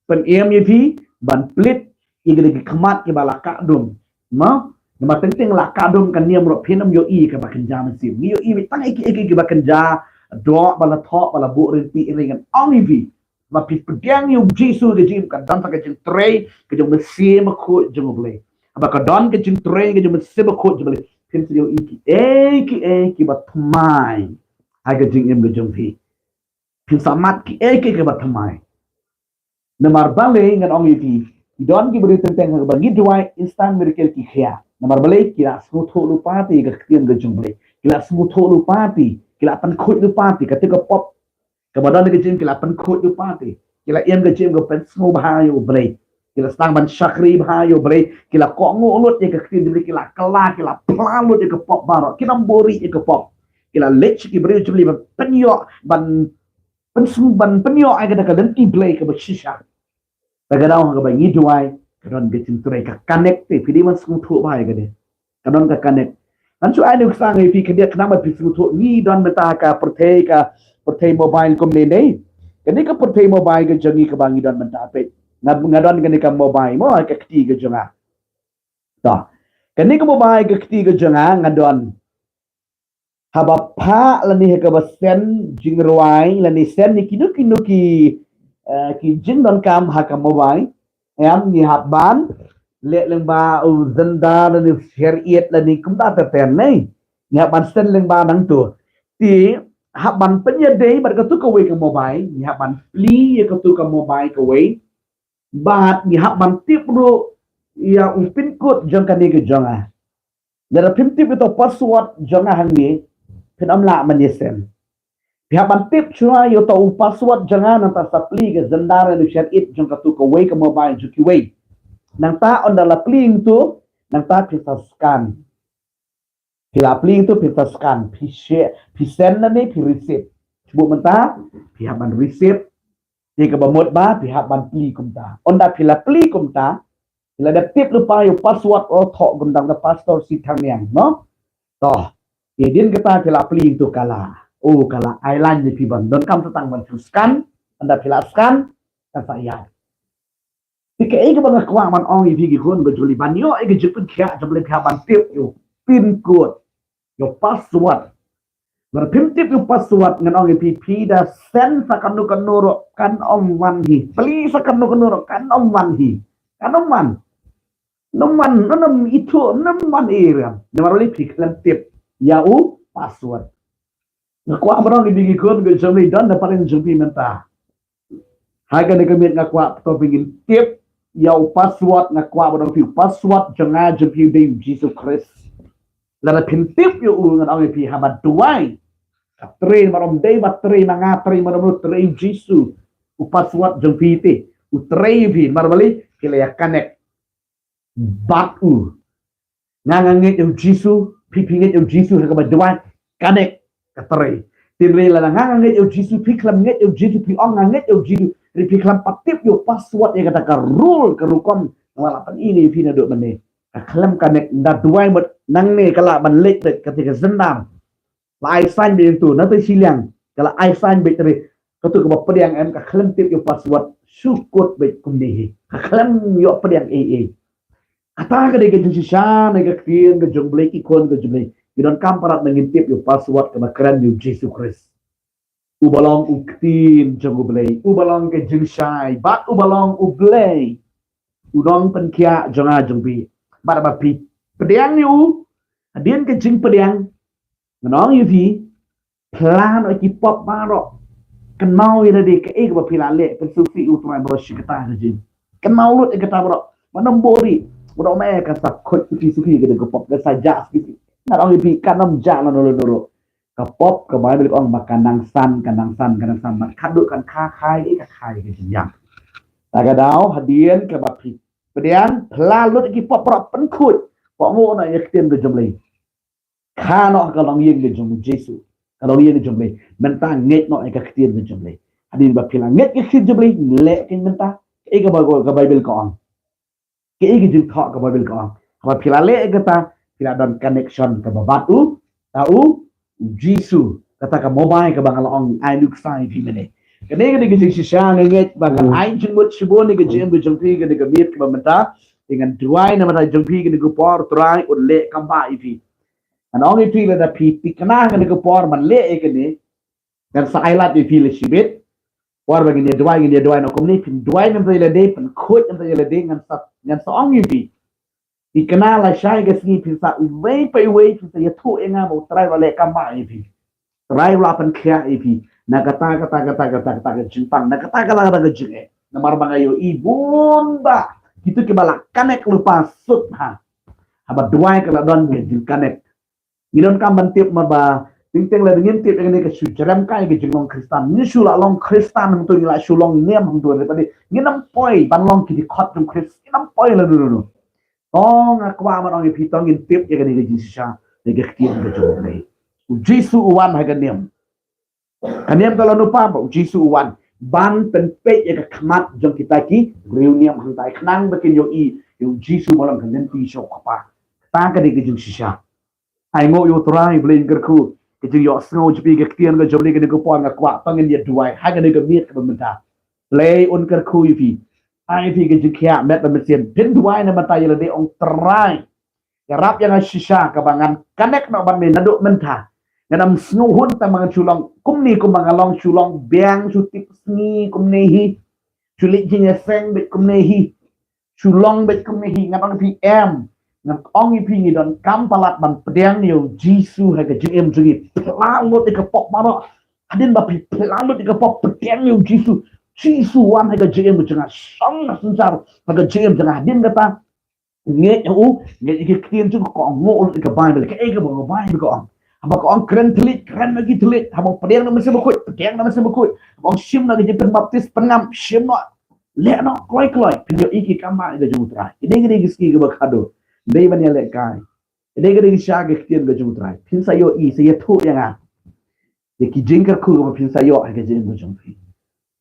pynim ïa phi, ban plie ïa kine ki khmat kiba la kah dum. Mo? Namar teng teng la kah dum ka niam ruh, phin ym ïohi kaba kynja mynsiem. Ngi ïohi beit tang ïa ki, ïa ki, kiba kynja doh, ba la thoh, ba la buh ryntih, ri, ngan ong ïa phi. Ba phi pdiang ïa u Jisu, ka jingim ka don sa ka jingtrei ka jong u Mynsiem Bakhuid jong U Blei. Ba ka don ka jingtrei ka jong u Mynsiem Bakhuid jong U Blei, phin sa ïohi kiei kiei kiba thymmai ha ka jingim ka jong phi. Phin sa mad kiei kiei kiba thymmai. Namar balei ngan ong ïa phi, ki don ki briew teng teng ha kaba ngi duwai instant miracle ki khia. Namar balei? Ki la sngewthuh lypa te ïa ka ktien ka jong U Blei. Ki la sngewthuh lypa te, ki la pynkhuid lypa te, kata ka pop kaba don ha ka jingim ki la pynkhuid lypa te. Ki la ïeng ha ka jingim ka pynsngewbha ïa U Blei. Ki la sdang ban shakri bha ïa U Blei. Ki la kohnguh lut ïa ka ktien jong U Blei, ki la kylla, ki la phla lut ïa ka pop baroh. Kim buhrieh ïa ka pop. Ki la leit sha ki briew jong U Blei ban pynïoh, ban pynsngew, ban pynïoh ïa kata ka lynti Blei kaba shisha. Te ka daw ha kaba ngi duwai, ka don ka jingtrei, ka connect te, phi dei ban sngewthuh bha ïa kane. Ka don ka connect. Ngan shu ai nuksa ïa phi khyndiat khnang ba phi sngewthuh, ngi don mynta ha ka pyrthei, ka pyrthei mobile kumne ne. Kane ka pyrthei mobile ka jong ngi kaba ngi don mynta, peit. Nga, nga don kane ka mobile mo ha ka kti ka jong nga. To. Kane ka mobile ka kti ka jong nga, nga don. Haba phah lane ha kaba send jingrwai lane send ïa kino kino ki, eh, ki jingdonkam ha ka mobile, em, ngi hap ban leh lyngba u zendar lane u share it lane kumta ter ter ne. Ngi hap ban send lyngba nangto. Te hap ban pynïadei bad katu kawei ka mobile, ngi hap ban plie ïa katu ka mobile kawei. Bad ngi hap ban tip ruh ïa u pin code jong kane ka jong nga. Lada phim tip ïa uto u password jong nga hangne, phin ym lah ban ïa send. Phi hap ban tip shuwa ïa uto u password jong nga, nangta sa plie ka zendar lane u share it jong katu kawei ka mobile jong kiwei. Nangta ynda la plie hangto, nangta phi sa scan. Phi la plie hangto phi sa scan, phi share, phi send lane phi receive. Shu buh mynta, phi hap ban receive. Te kaba mut ba phi hap ban plie kumta. Ynda phi la plie kumta, phi la dep tip lypa ïa u password, oh, thoh kumta ka Pastor Sitangniang, no? To. Te hadien kata phi la plie hangto ka la, oh, ka la ai lane phi ban donkam sa tang ban shu scan. Ynda phi la scan, kan sa ïaid. Te kaei kaba nga kwah ban ong ïa phi ki khun ka jong U Blei, ban ïoh ïa ka jingpynkhiah jong U Blei, phi hap ban tip ïa u pin code, ïa u password. Lada phim tip ïa u password, ngan ong ïa phi, phi da send sa kano kano ruh kan ym wan hi. Plie sa kano kano ruh kan ym wan hi. Kan ym wan. Ym wan, ym ithuh, ym wan ïa u. Namar balei? Phi khlem tip ïa u password. Nga kwah ban ong ïa phi ki khun ka jong U Blei, don na pdeng jong phi mynta. Ha kane ka miet nga kwah ba to phi ngin tip ïa u password, nga kwah ban ong ïa phi u password jong nga jong phi u dei u Jisu Khrist. Lada phin tip ïa u, ngan ong ïa phi, haba duwai, ka trei, namar ym dei ba trei ma nga, trei ma u, trei u Jisu. U password jong phi te u trei ïa phi, namar balei? Phi la ïa connect bad u. Nga, nga ngeit ïa u Jisu, phi, phi ngeit ïa u Jisu, ha kaba duwai, connect, ka trei. Hynrei lada nga, nga ngeit ïa u Jisu, phi khlem ngeit ïa u Jisu, phi ong nga ngeit ïa u Jisu, hynrei phi khlem pat tip ïa u password, ïa kata ka rule, ka rukom, nga la pyni ïa phi naduh mynne. Ka khlem connect, ynda duwai mut nangne ka lah ban leit beit, kata ka zendar. La ai sign beit hangto, na tei shiliang, ka la ai sign beit, hynrei katu kaba pdiang em, ka khlem tip ïa u password, shu code beit kumne hi. Ka khlem ïoh pdiang ei ei. Kata ka dei ka jingshisha na ka ktien ka jong U Blei, ki khun ka jong U Blei. Ngi donkam palat ba ngin tip ïa u password kaba kren ïa u Jisu Khrist. Uba long u ktien jong U Blei, uba long ka jingshai, bad uba long U Blei u nongpynkhiah jong nga jong phi. Bad ba phi pdiang ïa u, hadien ka jingpdiang, ngan ong ïa phi, phla noh ki pop baroh. Kynmaw ïa lade kaei kaba phi la leh, pynsngewsih ïa U Trai baroh shi katta ka jingim. Kynmaw lut ïa kata baroh. Ba ym buhrieh. Baroh, me, kan sa khuid suki suki ka dei ka pop, kan sa jah suki suki. Ngan ong ïa phi, kan ym jah lano lano ruh. Ka pop, ka Baibl ka ong ba kan nang san, kan nang san, kan nang san. Bad khadduh kan kha, kha ïa ka, kha ïa ka jingïap. Ta ka daw, hadien kaba phi pdiang, phla lut ïa ki pop baroh, pynkhuid. Kohnguh noh ïa ka ktien ka jong U Blei. Kha noh ha ka longïing ka jong U Jisu, ka longïing ka jong U Blei. Mynta ngeit noh ïa ka ktien ka jong U Blei. Hadien ba phi la ngeit ïa ka ktien jong U Blei, leh ïa ka mynta. Kaei kaba ka Baibl ka ong. Kaei ka jingthoh ka Baibl ka ong. Haba phi la leh ïa kata, phi la don connection kaba bad u, ta u, U Jisu. Kata ka mobile kaba nga la ong, ai nuksa ïa phi mynne. Kane ka dei ka jingshisha, nga ngeit ba kan ai jingmut shibun ïa ka jingim ka jong phi, kane ka miet kaba mynta. Te ngan duwai na ka bynta jong phi, kane ka por, Trai un leh kam bah ïa phi. Ngan ong ïa phi, lada phi thikna ha kane ka por ban leh ïa kane, ngan sa ai lad ïa phi la shibit. Por ba ngin ïa duwai, ngin ïa duwai noh kumne, phin duwai na ka bynta ïa lade, pynkhuid na ka bynta ïa lade, ngan sa, ngan sa ong ïa phi. Thikna lashai ka sngi phin sa iwei pa iwei, phin sa ïathuh ïa nga ba U Trai u la leh kam bah ïa phi. U Trai u la pynkhiah ïa phi na kata, kata, kata, kata, kata ka jingpang, na kata, kata, kata ka jingeh. Namar ba nga ïohi bun ba kito kiba la connect lypa suk ha. Haba duwai ka la don ka jingconnect. Ngi donkam ban tip namar ba teng teng lada ngim tip ïa kane ka shu jrem kai ka jinglong Khristan. Ngi shu la long Khristan hangto, ngi la shu long niam hangto, lada ngim poi ban long ki dkhot jong Khrist, ngim poi lano lano. To nga kwah ban ong ïa phi, to ngin tip ïa kane ka jingshisha, ïa ka ktien ka jong U Blei. U Jisu u wan ha ka niam. Ka niam ka long lypa ba U Jisu u wan ban pynpeit ïa ka khmat jong kita ki briew niam hangtai, khnang ba kin ïohi ïa U Jisu ba long ka lynti sha U Kpa. Kata ka dei ka jingshisha. Ai nguh ïa U Trai, Blei kyrkhu, ka jingïohsngew jong phi ïa ka ktien ka jong U Blei. Kane ka por nga kwah to ngin ïa duwai ha kane ka miet kaba mynta. Blei un kyrkhu ïa phi, ai phi ka jingkhiah met bad mynsiem. Phin duwai na mynta ïa lade, ong Trai, ïarap ïa nga shisha kaba ngan connect noh bad me naduh mynta. Ngan ym sngewhun tang ba ngan shu long kumne kumba nga long, shu long biang, shu tip sngi kumne hi, shu leit jingïaseng beit kumne hi, shu long beit kumne hi. Ngan ong ïa phi em, ngan ong ïa phi, ngi donkam palat ban pdiang ïa U Jisu ha ka jingim jong ngi. Phla lut ïa ka pop baroh. Hadien ba phi phla lut ïa ka pop, pdiang ïa U Jisu. Jisu wan ha ka jingim jong nga, shong ha synshar ha ka jingim jong nga. Hadien kata ngeit ha u, ngeit ïa ki ktien jong u, kohnguh lut ïa ka Baibl. Kaei kaba ka Baibl ka ong? Haba ka ong kren thylliej, kren noh ki thylliej. Haba ong pdiang noh mynsiem bakhuid, pdiang noh mynsiem bakhuid. Haba ong shim noh ka jingpynbaptis, pynngam, shim noh. Leh noh kloi kloi. Phin ïohi ki kam ba ïa ka jong U Trai. Kine, kine ki sngi kiba khadduh, dei ban ïalehkai. Kine, kine ki sha ki ktien ka jong U Trai. Phin sa ïohi, sa ïathuh ïa nga ïa ki jingkyrkhu kaba phin sa ïoh ha ka jingim ka jong phi.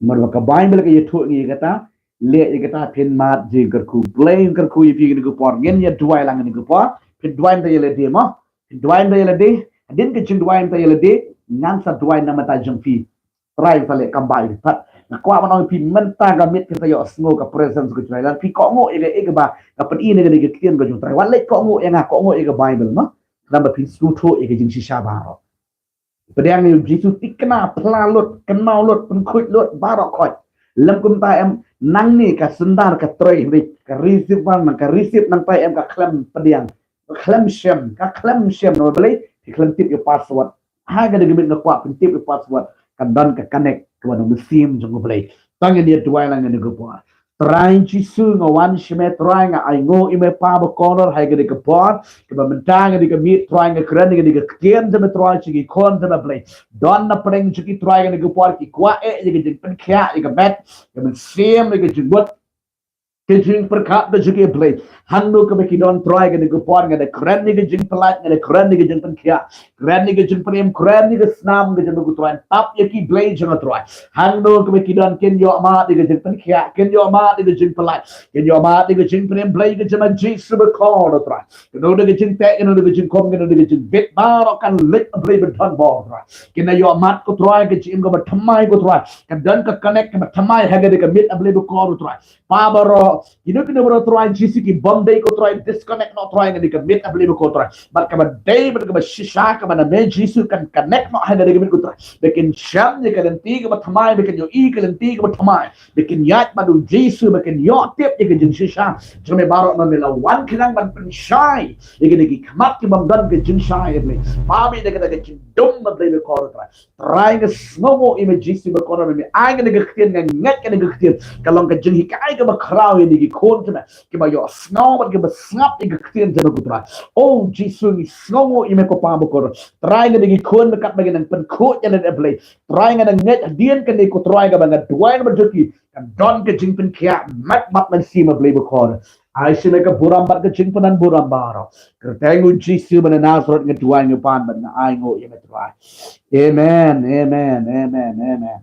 Namar ba ka Baibl ka ïathuh ïa ngi ïa kata. Leh ïa kata, phin mad jingkyrkhu. Blei un kyrkhu ïa phi kane ka por. Ngin ïa duwai lang kane ka por. Phin duwai mynta ïa lade mo. Phin duwai mynta ïa lade. Hadien ka jingduwai mynta ïa lade, ngan sa duwai na bynta jong phi. Trai un sa leh kam ba ïa phi pat. Nga kwah ban ong ïa phi, mynta ka miet phin sa ïohsngew ka presence ka jong U Trai. Lada phi kohnguh ïa kaei kaba nga pyni na kane ka ktien ka jong U Trai, wat leit kohnguh ïa nga, kohnguh ïa ka Baibl mo. Namar ba phin sngewthuh ïa ka jingshisha baroh. Pdiang ïa U Jisu, thikna, phla lut, kynmaw lut, pynkhuid lut baroh khoit. Lym kumta em, nangne ka sendar ka trei, ka receive, nang ka receive, nangta em ka khlem pdiang, ka khlem shem, ka khlem shem. Namar balei? Ka khlem tip ïa u password. Ha kane ka miet nga kwah phin tip ïa u password. Kan don ka connect kaba na mynsiem jong U Blei. To ngin ïa duwai lang kane ka por. Trai Jisu, nga wan sha me Trai, nga ainguh ïa me Pa bakordor ha kane ka por kaba mynta, ha kane ka miet Trai, nga kren ïa kane ka ktien jong me Trai sha ki khun jong me Blei. Don na pdeng jong ki Trai ha kane ka por, ki kwah eh ïa ka jingpynkhiah ïa ka met, ïa ka mynsiem, ïa ka jingmut, ka jingpyrkhat ka jong ki Blei. Hangno kaba ki don Trai ha kane ka por, nga da kren ïa ka jingpyllait, nga da kren ïa ka jingpynkhiah. Kren ïa ka jingpynim, kren ïa ka snam ka jong me ko Trai, tap ïa ki Blei jong nga Trai. Hangno kaba ki don, kin ïoh mad ïa ka jingpynkhiah, kin ïoh mad ïa ka jingpyllait, kin ïoh mad ïa ka jingpynim Blei ka jong me Jisu bakordor Trai. Kano kano ka jingteh, kano kano ka jingkhum, kano kano ka jingbit, baroh kan leit Blei ba don bor Trai. Kin ïoh mad ko Trai ka jingim kaba thymmai ko Trai. Kan don ka connect kaba thymmai ha kane ka miet Blei bakordor Trai. Pa baroh, kino kino baroh Trai Jisu ki bym dei ko Trai, disconnect noh Trai ha kane ka miet Blei bakordor Trai. Bad kaba dei, bad kaba shisha, kaba na me Jisu kan connect noh ha kane ka miet ko Trai. Ba kin shem ïa ka lynti kaba thymmai, ba kin ïohi ka lynti kaba thymmai. Ba kin ïaid bad U Jisu, ba kin ïoh tip ïa ka jingshisha jong me baroh, namar me la wan khnang ban pynshai ïa kine ki khmat ki bym don ka jingshai, ïa Blei. Pa, me da kata ka jingdum, ïa Blei bakordor Trai. Trai nga sngewnguh ïa me Jisu bakordor, me ai kane ka ktien, nga ngeit kane ka ktien ka long ka jinghikai kaba khraw ïa kine ki khun jong me. Kiba ïohsngew bad kiba sngap ïa ka ktien jong me ko Trai. O Jisu, ngi sngewnguh ïa me ko Pa bakordor. Trai, nga da ki khun, katba ngi nang pynkhuid ïa lade Blei, Trai nga da ngeit hadien kane ko Trai kaba nga duwai na bynta jong ki, kan don ka jingpynkhiah met bad mynsiem, ïa Blei bakordor. Ai sha me ka burom bad ka jingpynban burom baroh. Kyrteng U Jisu ba na Nasareth nga duwai, nga pan bad nga ainguh ïa me Trai. Amen, amen, amen, amen.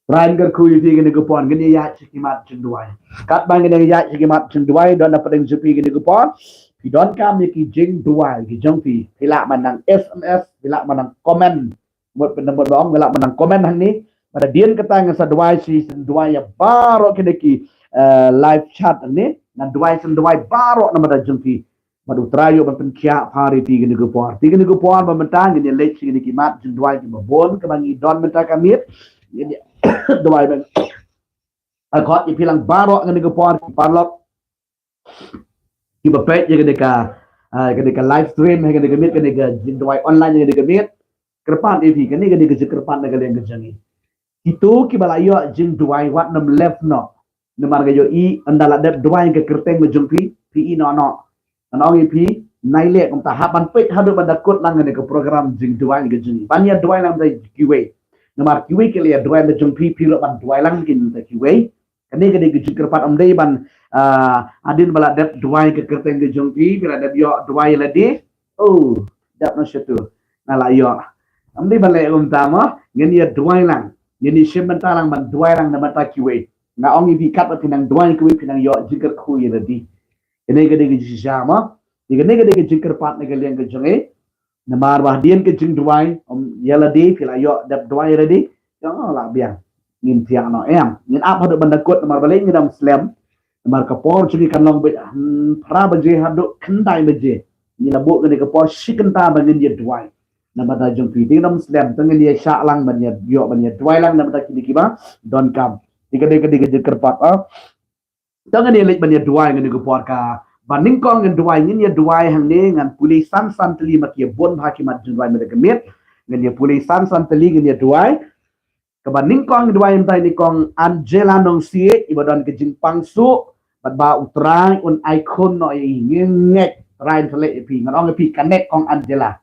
Trai un kyrkhu ïa phi kane ka por, ngin ïa ïaid sha ki mat jingduwai. Katba ngin ïa ïaid sha ki mat jingduwai, don na pdeng jong phi kane ka por, phi donkam ïa ki jingduwai ki jong phi, phi lah ban nang S M S, phi lah ban nang comment. Mut pynmut ba ong, phi lah ban nang comment hangne. Bad hadien kata ngan sa duwai, sa duwai ïa baroh kine ki, eh, live chat hangne. Ngan duwai, sa duwai baroh na bynta jong phi. Bad U Trai u ban pynkhiah pha ïa phi kane ka por. Te kane ka por ba mynta ngin ïa leit sha kine ki mat jingduwai kiba bun kiba ngi don mynta ka miet. Ngin ïa duwai ban akot ïa phi lang baroh kane ka por, ki paralok kiba peit ïa kane ka, ah, kane ka live stream, ïa kane ka miet, kane ka jingduwai online, ïa kane ka miet. Kyrpad ïa phi, kane, kane ka jingkyrpad na ka liang ka jong ngi. Kito kiba la ïoh jingduwai wat nym left noh. Namar ka ïohi ynda la dep duwai ka kyrteng ka jong phi, phi ïeh noh noh. Ngan ong ïa phi, nai leh kumta, hap ban peit haduh ban da kut lang kane ka program jingduwai ka jong ngi. Ban ïa duwai lang da kiwei. Namar kiwei ki la ïa duwai da jong phi, phi ruh ban duwai lang ki da kiwei. Kane ka dei ka jingkyrpad, ym dei ban, ah, hadien ba la dep duwai ka kyrteng ka jong phi, phi la dep ïoh duwai lade. Oh, dep noh shatu. Nga la ïoh. Ym dei ban leh kumta mo, ngin ïa duwai lang. Ngin ïa shim bynta lang ban duwai lang na bynta kiwei. Nga ong ïa phi katba phi nang duwai kiwei phi nang ïoh jingkyrkhu ïa lade. Kane ka dei ka jingshisha mo. Kane ka dei ka jingkyrpad na ka liang ka jong ngi. Namar ba hadien ka jingduwai, ym ïa lade, phi la ïoh dep duwai ïa lade. Ïa la biang. Ngin thiah noh em. Ngin ap haduh ban da kut namar balei ngin ym slem. Namar ka por jong ngi kan long beit, hmm, phra baje haduh khyndai baje. Ngi la buh kane ka por shi kynta ba ngin ïa duwai. Na bynta jong phi, te ngin ym slem, te ngin ïa shah lang ban ïa ïoh ban ïa duwai lang na bynta kine kiba donkam. Te ka dei ka dei ka jingkyrpad, ah. Te ngin ïa leit ban ïa duwai ngan ïa ka por kaba nyngkong ngin duwai, ngin ïa duwai hangne, ngan pule san san tylli ma ki bun bha ki mat jingduwai mynta ka miet. Ngin ïa pule san san tylli ngin ïa duwai. Kaba nyngkong duwai mynta ïa i kong Angela Nongsiej, iba don ka jingpang suk bad ba U Trai un ai khun noh ïa i. Ngin ngeit Trai un klet ïa phi. Ngan ong ïa phi, connect kong Angela.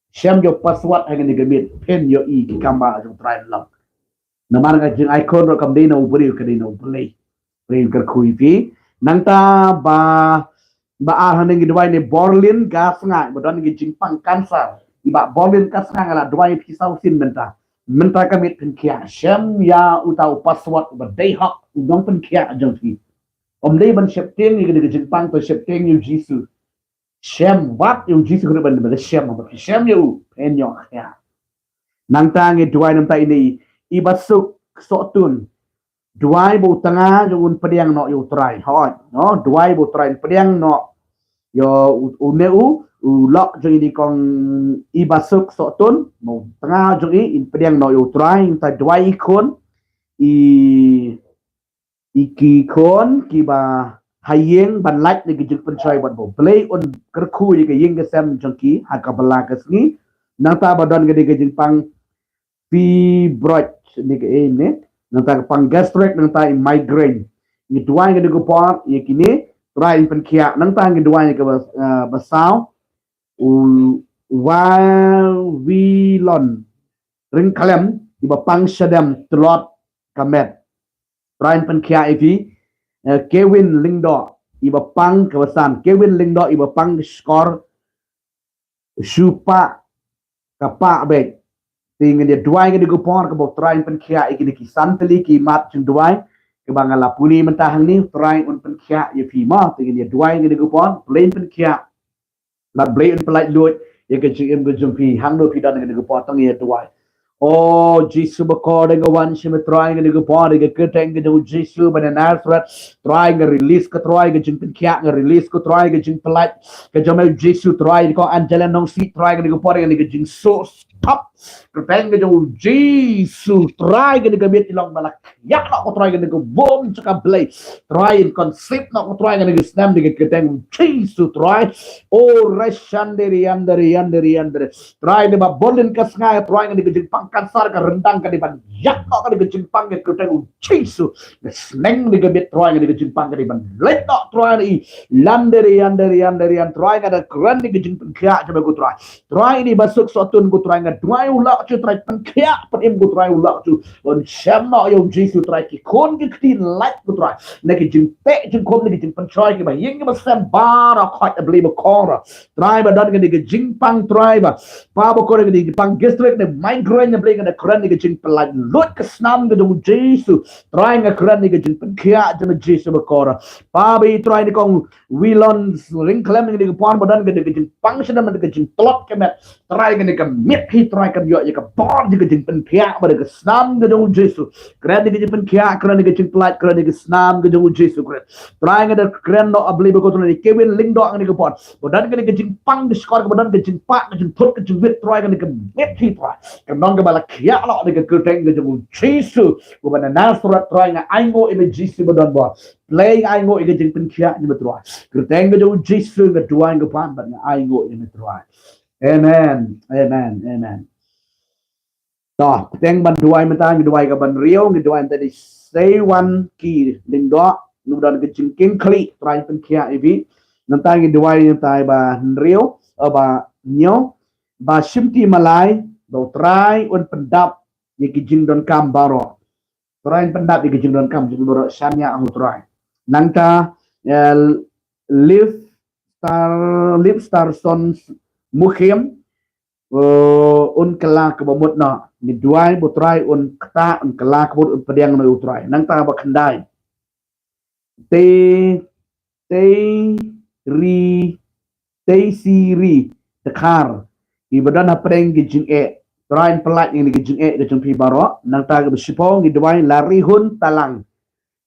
Shem ïa u password ha kane ka miet, phin ïohi ki kam ba jong U Trai long. Namar ka jingai khun ruh kam dei na u briew, ka dei na U Blei. Briew kyrkhu ïa phi. Nangta ba, ba ar hangne ngi duwai na i Borlin Kasnga, ba don ka jingpang cancer. I Bah Borlin Kasnga, nga la duwai ïa phi saw sien mynta. Mynta ka miet pynkhiah. Shem ïa uta u password uba dei hok, u nongpynkhiah jong phi. Ym dei ban sheptieng ïa ka dei ka jingpang, to sheptieng ïa u Jisu. Shem, wat ïa u Jisu Khrist ban, ban shem, ban shem ïa u, phin ïoh khiah. Nangta ngi duwai na bynta ine i, i Bah Suk Sohtun. Duwai ba u tnga jong u un pdiang noh ïa U Trai. Hooid, no, duwai ba U Trai un pdiang noh ïa u, une u, u lok jong ine i kong i Bah Suk Sohtun, ba u tnga jong i un pdiang noh ïa U Trai, nangta duwai i khun, i i ki khun kiba ha ïing ban lait na ki jingpynshoi bad ba U Blei un kyrkhu ïa ka ïing ka sem jong ki ha ka bylla ka sngi. Nangta ba don ka dei ka jingpang fibroid ne ka ei ne. Nangta ka pang gastric, nangta i migraine. Ngi duwai ka dei ka por ïa kine, Trai un pynkhiah. Nangta ngi duwai ïa ka ba, eh, ba saw u Wawilon Ryngkhlem iba pang shadem tlot ka met. Trai un pynkhiah ïa phi, eh, Kevin Lyngdoh iba pang kaba san. Kevin Lyngdoh iba pang shkor shu pah ka pah beit. Te ngin ïa duwai ka dei ka por kaba U Trai un pynkhiah ïa kine ki san tylli ki mat jingduwai. Kaba nga la pule mynta hangne, U Trai un pynkhiah ïa phi mo. Te ngin ïa duwai ka dei ka por, Blei un pynkhiah. Bad Blei un pyllait luid ïa ka jingim ka jong phi, hangno phi don ha kane ka por, to ngin ïa duwai. O Jisu bakordor, nga wan sha me Trai ha kane ka por, ha ka kyrteng ka jong u Jisu ba na Nasareth. Trai, nga release ka Trai ka jingpynkhiah, nga release ka Trai ka jingpyllait ka jong me Jisu. Trai, kong Angela Nongsiej, Trai, ha kane ka por, ha kane ka jingsuk stop. Kyrteng ka jong u Jisu, Trai, kane ka miet i long ba la ïa noh ko Trai kane ka womb jong ka Blei. Trai, in conceive noh ko Trai kane ka snem ha ka kyrteng u Jisu Trai. O reshandere yandere yandere yandere. Trai, ne ba Borlin Kasnga Trai kane ka jingpang cancer ka ryndang ka dei ban ïa noh kane ka jingpang ha ka kyrteng u Jisu. Ka sneng kane ka miet Trai kane ka jingpang ka dei ban leit noh Trai ne i. Landere yandere yandere yan Trai nga da kren kane ka jingpynkhiah jong me ko Trai. Trai ne ba suk sotun ko Trai nga duwai u lok ju Trai pynkhiah pynim ko Trai u lok ju. Un shem noh ïa u Jisu Trai ki khun ki kti lait ko Trai. Na ki jingteh jingkhum na ki jingpynshoi ki ba ïing ki ba sem baroh khoit a Blei ba kor. Trai ba don kane ka jingpang Trai ba. Pa ba kor kane ka jingpang gastric ne migraine ne Blei nga da kren kane ka jingpyllait luid ka snam ka jong u Jisu. Trai nga kren kane ka jingpynkhiah jong u Jisu ba kor. Pa ba i Trai ne kong Wilon Ryngkhlem kane ka por ba don kane ka jingpang sha na man ka jingtlot ka met. Trai kane ka miet hi Trai kan ïoh ïa ka bor jong ka jingpynkhiah ba da ka snam ka jong u Jisu. Kren kane ka jingpynkhiah, kren kane ka jingpyllait, kren kane ka snam ka jong u Jisu Khrist. Trai nga da kren noh a Blei ba ko Trai Kevin Lyngdoh kane ka por. Ba don kane ka jingpang ka shkor ka ba don ka jingpah ka jingthut ka jingwit Trai kane ka miet hi Trai. Ka nong ka ba la khiah noh da ka kyrteng ka jong u Jisu. Ko ba na Nasareth Trai nga ainguh ïa me Jisu ba don bor. Blei nga ainguh ïa ka jingpynkhiah ïa me Trai. Kyrteng ka jong u Jisu nga duwai nga pan bad nga ainguh ïa me Trai. Amen. Amen. Amen. To, bteng ban duwai mynta, ngi duwai kaba hynriew, ngi duwai mynta da Seiwan Ki Lyngdoh, ngi don ka jingkieng khlieh, Trai pynkhiah ïa phi. Nangta ngi duwai mynta ba hynriew, eh, ba hynñiew, ba shimti malai, ba U Trai un pyndap ïa ki jingdonkam baroh. Trai un pyndap ïa ki jingdonkam jong baroh, shaniah ha U Trai. Nangta, eh, Liv Star, Liv Star Son Mukhim, eh, un kylla kaba mut noh. Ngi duwai ba U Trai un ktah, un kylla kaba mut, un pdiang noh ïa U Trai. Nangta ba khyndai, Te, Te Ri, Te Si Ri Dkhar, iba don hapdeng ki jingeh. Trai un pyllait ïa kine ki jingeh ka jong phi baroh. Nangta kaba shiphew ngi duwai Larihun Talang,